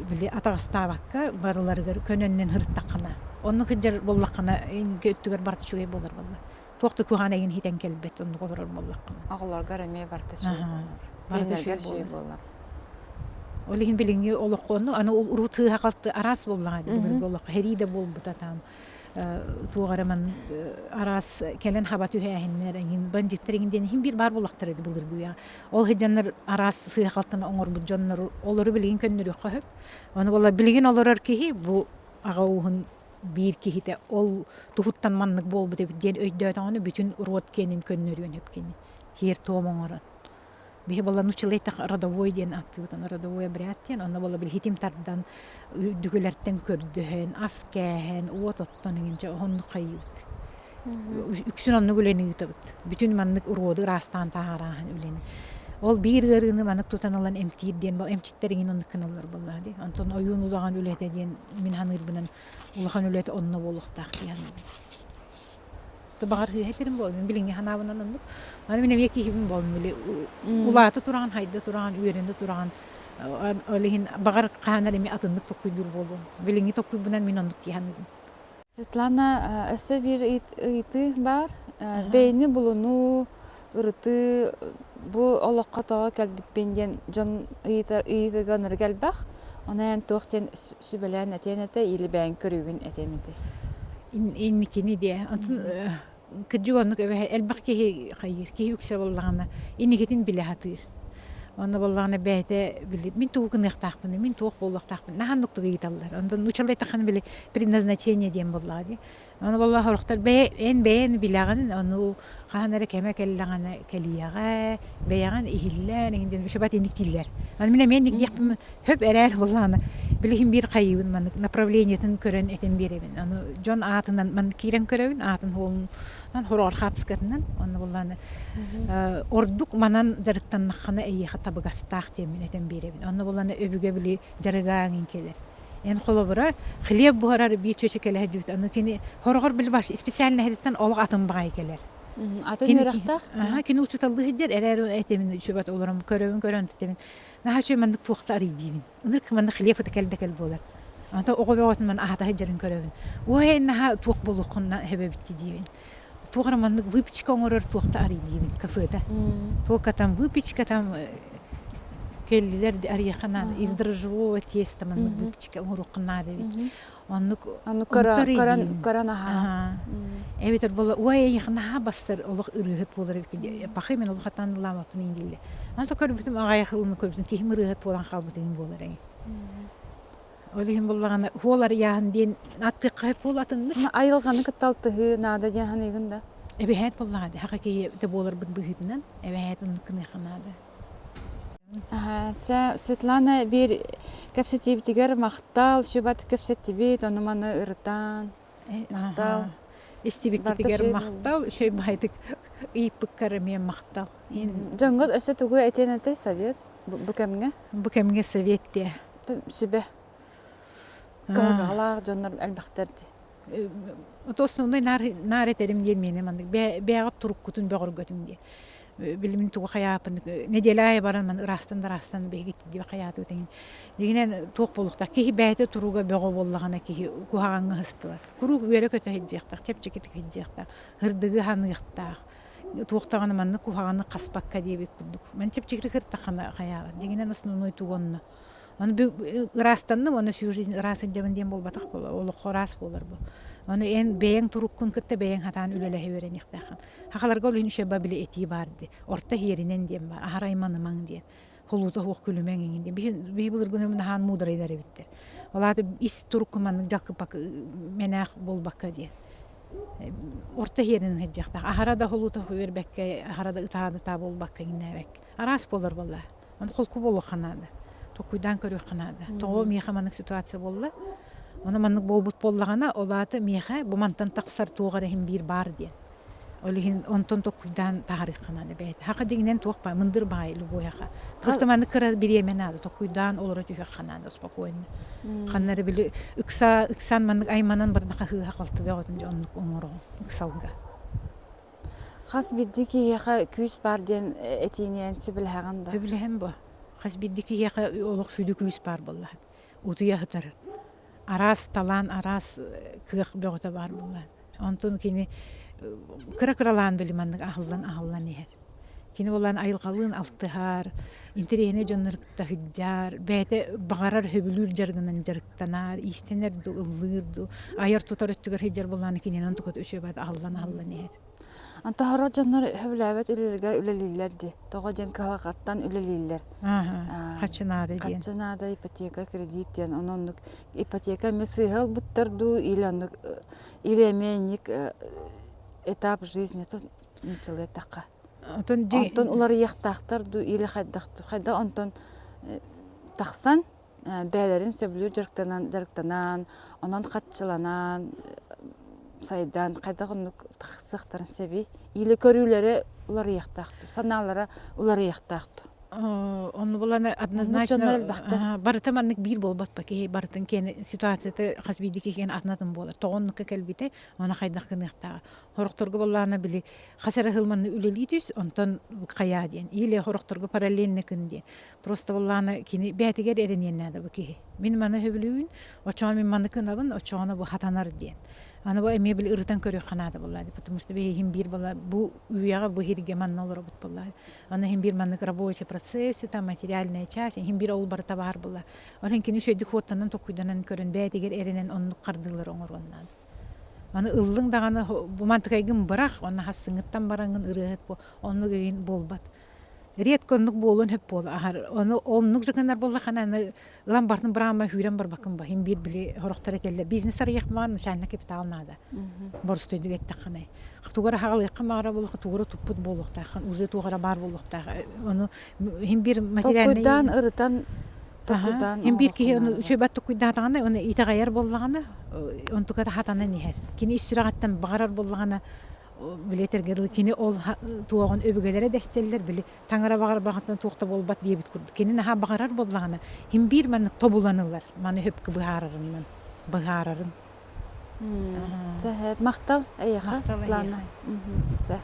[SPEAKER 2] били атаҕастаабакка барыларыгар көнөннөн сырыттаххына, оннук сылдьар буоллаххына өттүгэр барыта үчүгэй буолар буолла. Туох да куһаҕан эйигин хитэн кэлбэт оннук олорор буоллаххына.
[SPEAKER 1] Оҕолоргор эмиэ барыта үчүгэй буолар.
[SPEAKER 2] Барыта
[SPEAKER 1] үчүгэй буолар.
[SPEAKER 2] Ол иһин билиҥҥи олоххо онну аны урут сыыһа-халты араас буоллаҕа дии былыргы олоххо сэрии да буолбута там. Туох эрэ ман араас кэлэн хаба түһээһиннэр эҥин бандьыттар эҥин диэн иһин биир баар буоллахтара ди былыргы үйэҕэ. Ол сылдьаннар араас сыыһа-халтаны оҥорбут дьоннору олору билигин көннөрүөххэ сөп. Ону буолла билигин олорор киһи бу аҕа ууһун биир киһитэ ол туһуттан маннык буолбут эбит диэн өйдөөтөҕүнэ бүтүн род киэнин көннөрүөн сөп кини сиэр-туом оҥорон. Биһи буолла нууччалыы родовой диэн ааттыыбыт, ону родовой обряд диэн, онно буолла били хитим тардан, үрдүкүлэртэн көрдөһөн, ас кээһэн, уот оттон иҥин дьэ оннук хайыыбыт. Үксүн оннук үлэни ыытабыт. Бүтүн маннык уруоду ыраастаан таһаарааһын үлэни. Ол биир ыарыыны маннык тутан ылан эмтиир диэн эмчиттэр иҥин оннук гыналлар буоллаҕа дии. Онтон ойуун удаҕан үлэтэ диэн мин саныырбынан улахан үлэтэ онно буолуохтаах дии саныыбын. Баҕар сыыһа этэрим буолуо, мин билиҥҥи санаабынан оннук. Аны мин эмиэ киһибин буоллум, били улаата тураҕын, хайда тураҕын, үөрэнэ тураҕын. Ол иһин баҕар хаһан эрэ эмиэ атыннык толкуйдуур буолуом. Билиҥҥи толкуйбунан мин оннук дии саныырым.
[SPEAKER 1] Светлана, өссө биир ыйытыы баар. Бэйэни булунуу, ырытыы бу олоххо тоҕо кэлбиппин диэн дьон ыйытар ыйытыга ынырык элбэх. Ону эн туох диэн сүбэлээн этиэн этэ или бэйэҥ көрүүгүн этиэн этэ?
[SPEAKER 2] Инникини диэ. Онтон кырдьык оннук элбэх киһи хайыыр, киһи үксэ буоллаҕына инникитин билэ сатыыр. Онно буоллаҕына бэйэтэ били мин тугу гыныахтаахпыный, мин туох буолуохтаахпын наһаа оннуктук ыйыталлар. Онтон нууччалыы эттэххинэ били предназначение диэн буоллаҕа дии. Ону буолла сорохтор бэйэ эн бэйэн билэҕин, ону хаһан эрэ кэмэ кэллэҕинэ кэлиэҕэ, бэйэҕин иһиллээн эҥин диэн үчүгэй инник дииллэр. Аны мин эмиэ инник диэхпин хөп эрээр буоллаҕына билигин биир хайыыбын маннык направлениетын көрөн этэн биэрэбин. Ону дьон аатынан маннык киирэн көрөбүн, аатын суолунан хороҕор хаартыскатынан онно буоллаҕына ордук манан дьарыктаннаххына эйиэхэ табыгастаах диэммин этэн биэрэбин. Онно буоллаҕына өбүгэ били дьарыга эҥин кэлэр. Эн холобура, хлеб буһарар биир чүөчэ кэлэ сылдьыбыт. Аны кини хороҕор били баш специальноһыттан олох атын баҕайы кэлэр.
[SPEAKER 1] Атын үөрэхтээх?
[SPEAKER 2] Аха, кини учууталлыы сылдьар, эрээр этэмин үчүгэт олорон көрөбүн көрөн тэтэбин. Наһаа үчүгэй маннык туохта арый диибин. Ынырык маннык хлеб ыта кэл да кэл буолар. Ата оҕо бөҕөтүн ман аһата сылдьарын көрөбүн. Уой наһаа туох буолуоххун сөбөбүт диибин. Туох эрэ маннык выпечка оҥорор туохта арый диибин кафеда. Только там выпечка там кэллилэр арыйахха наада из дрожжевого теста маннык выпечка оҥоруохха наада эбит. Оннук
[SPEAKER 1] Оннук көрөн көрөн аһаа.
[SPEAKER 2] Эбэтэр буолла уой эйиэхэ наһаа бастар олох ырыаһыт буолар эбит пахай мен олох хатаан ылаамаппын иин дииллэ. Онто көрбүтүм аҕайах ылыны көрбүтүм киһим ырыаһыт буолан хаалбыт иин буолар эҥин. Ол иһин буллаҕына хуол арыйааһын диэн аттыахха сөп буолуо атыннык.
[SPEAKER 1] Айылҕаны кытта алтыһыы наада диэн саныыгын да?
[SPEAKER 2] Эбэһээт буоллаҕа дии, хака киһи буоларбыт быһыытынан эбэһээт оннук гыныахха наада.
[SPEAKER 1] Чэ, Светлана биир кэпсэтиибитигэр махтал, сүбат кэпсэттибит, ону-маны ырытан. Махтал.
[SPEAKER 2] Истибиккитигэр махтал, үчүгэй баайдык ыйыппыккар эмиэ махтал.
[SPEAKER 1] Дьоҥҥо өссө тугу этиэн этэй совет бу кэмҥэ?
[SPEAKER 2] Бу кэмҥэ совет диэ.
[SPEAKER 1] Сүбэ. Кыһалҕалаах дьоннор элбэхтэр дии.
[SPEAKER 2] Это основной наар наар этэрим диэн миэнэ маннык бэйэҕит туруккутун бөҕөргөтүҥ диэ. Билимин тугу хайаапын нэдиэлэ аайы баран маны ыраастан да ыраастан биһиги диэбэ хайаатыбыт эҥин. Дьиҥинэн туох буолуохтаах киһи бэйэтэ туруга бөҕө буоллаҕына киһи куһаҕаҥҥа сыстыбат. Куруук үөрэ-көтө сылдьыахтаах, чэпчэкитик сылдьыахтаах, ырдыгы ханыахтаах. Туох даҕаны маннык куһаҕаны хаспакка диэбит курдук. Мин чэпчэкитик ыртаххына хайаабат. Дьиҥинэн основной тугу онно. Ону ыраастанным, ону всю жизнь ыраас сылдьабын диэн буолбатах буолар, олоххо ыраас буолар бу. Ону эн бэйэҥ туруккун кытта бэйэҥ хатаан үлэлэһэ үөрэниэхтээххин. Хахаларга ол иһин үчүгэй били этии баар дии. Орто иһиэринэн диэн баар, аһара айманымаҥ диэн. Холуута суох күлүмэҥ эҥин диэн. Биһи былыргы наһаан муударайдар эбиттэр. Ол аата ис туруккун маннык дьалкыппак мэнээх буолбакка диэн. Орто иһиэринэн сылдьыахтаах. Аһара да холуута үөрбэккэ, аһара да ытаа-ытаа буолбакка иҥнээбэккэ. Араас буолар буолла. Ону холку буолуохха наада. Толкуйдаан көрүөххэ наада. Тоҕо миэхэ маннык ситуация буолла? Ону маннык буолбут буоллаҕына, ол аата миэхэ бу мантан тахсар туох эрэ иһин биир баар диэн. Ол иһин онтон толкуйдаан таһаарыахха наада бэйэтэ. Хаха дьиҥинэн туох баар, мындыр баай любой-аха. Просто маннык кыра бириэмэ наада, толкуйдаан олоро түһүөххэ наада спокойно. Ханна эрэ били ыкса, ыксаан маннык айманан бардаха хыыһа халты бөҕөтүн дьэ оннук оҥороҕун ыксалга.
[SPEAKER 1] Хас биирдии киһиэхэ күүс баар диэн этиини эн сөбүлэһэҕин да?
[SPEAKER 2] Сөбүлэһэн бу. Хас биирдии киһиэхэ олох сүдү күүс баар буоллаҕа. Утуйа сытар. Араас талаан, араас кыах бөҕөтө баар буоллаҕа. Онтон кини кыра-кыралаан били маннык аһыллан-аһыллан иһэр. Кини буоллаан айылҕалыын алтыһар, Интэриэһинэй дьоннору кытта сылдьар, бэйэтэ баҕарар сөбүлүүр дьарыгынан дьарыктанар, иистэнэр дуу, ыллыыр дуу, айар-тутар өттүгэр сылдьар буоллаҕына кининэн туката үчүгэй аһыллан-аһыллан иһэр.
[SPEAKER 1] Онтон сорох дьоннор сөбүлээбэт үлэлэригэр үлэлииллэр дии. Тоҕо диэн кыһалҕаттан үлэлииллэр.
[SPEAKER 2] Хаччы наада диэн.
[SPEAKER 1] Хаччы наада, ипотека, кредит диэн. Ону оннук ипотека эмиэ сыыһа ылбыттар дуу или оннук или эмиэ инник этап жизни нууччалыы эттэххэ. Онтон уларыйыахтаахтар дуу или хайдах хайдах онтон тахсан бэйэлэрин сөбүлүүр дьарыктанан дьарыктанан онон хаччыланан сайдан хайдах оннук тахсыахтарын сөбүй или көрүүлэрэ уларыйыахтаах дуу санаалара уларыйыахтаах дуу
[SPEAKER 2] Онну булан однозначно барыта маннык биир буолбат ба киһи барытын киэн ситуацията хас биирдии киһи атын-атын буолар. Тоҕо оннукка кэлбитэ, оны хайдах гыныахтааҕа. Хорохторго буоллаҕына били хас эрэ сыл манна үлэлии түс, онтон хайаа диэн. Или хорохторго параллельно кын диэн. Просто буоллаҕына кини бэйэтигэр эрэниэн наада бу киһи. Мин маны сөбүлүүбүн, оччоҕуна мин маны кынабын, оччоҕуна бу хатанар диэн. Аны бу эмиэ били ырытан көрүөххэ наада буоллаа потому что биһиги биир буолла бу үйэҕэ бу иһиргэ манна олоробут буоллаа. Аны иһин биир маннык рабочий процесс, там материальная часть, иһин биир ол барыта баар буолла. Онон кини үчүгэйдик хуоттанан токуйданан көрөн бэйэтигэр эрэнэн оннук хардыылары оҥоруон наада. Аны ыллыҥ даҕаны бу мантыкайгын бырах, уонна хассыҥҥыттан бараҥҥын ырыаһыт бу оннук игин буолбат. Редко оннук буолуон сөп буола аһар. Ону оннук же гынар буоллаххына аны ылан бартын быраама хүүрэн барбаккын ба. Хин биир били сорохтор этэллэр бизнес арыйахмаҕа начальный капитал наада. Боростуойдук эттэххинэ. Тугу эрэ хаҕалыахха баҕара буоллахха тугу эрэ туппут буолуохтааххын, уже туох эрэ баар буолуохтаах. Ону хин биир материальный
[SPEAKER 1] Толкуйдаан, ырытан толкуйдаан
[SPEAKER 2] Хин биир киһи ону үчүгэйбэт толкуйдаатаҕына, ону итэҕэйэр буоллаҕына, онтуката хатанан иһэр. Кини ис сүрэҕиттэн баҕарар буоллаҕына, били этэргэ дылы кини ол туоҕун өбүгэлэрэ дэстэллэр, били таҥара баҕарбаҕытына туох да буолбат диэбит курдук. Кини наһаа баҕарар буоллаҕына, хин биир маннык тобулан ылар, маны сөпкө быһаарарынан, быһаарарын.
[SPEAKER 1] Чэ, махтал эйиэхэ,
[SPEAKER 2] Махтал
[SPEAKER 1] Светлана.
[SPEAKER 2] эйиэхэ.
[SPEAKER 1] Чэ.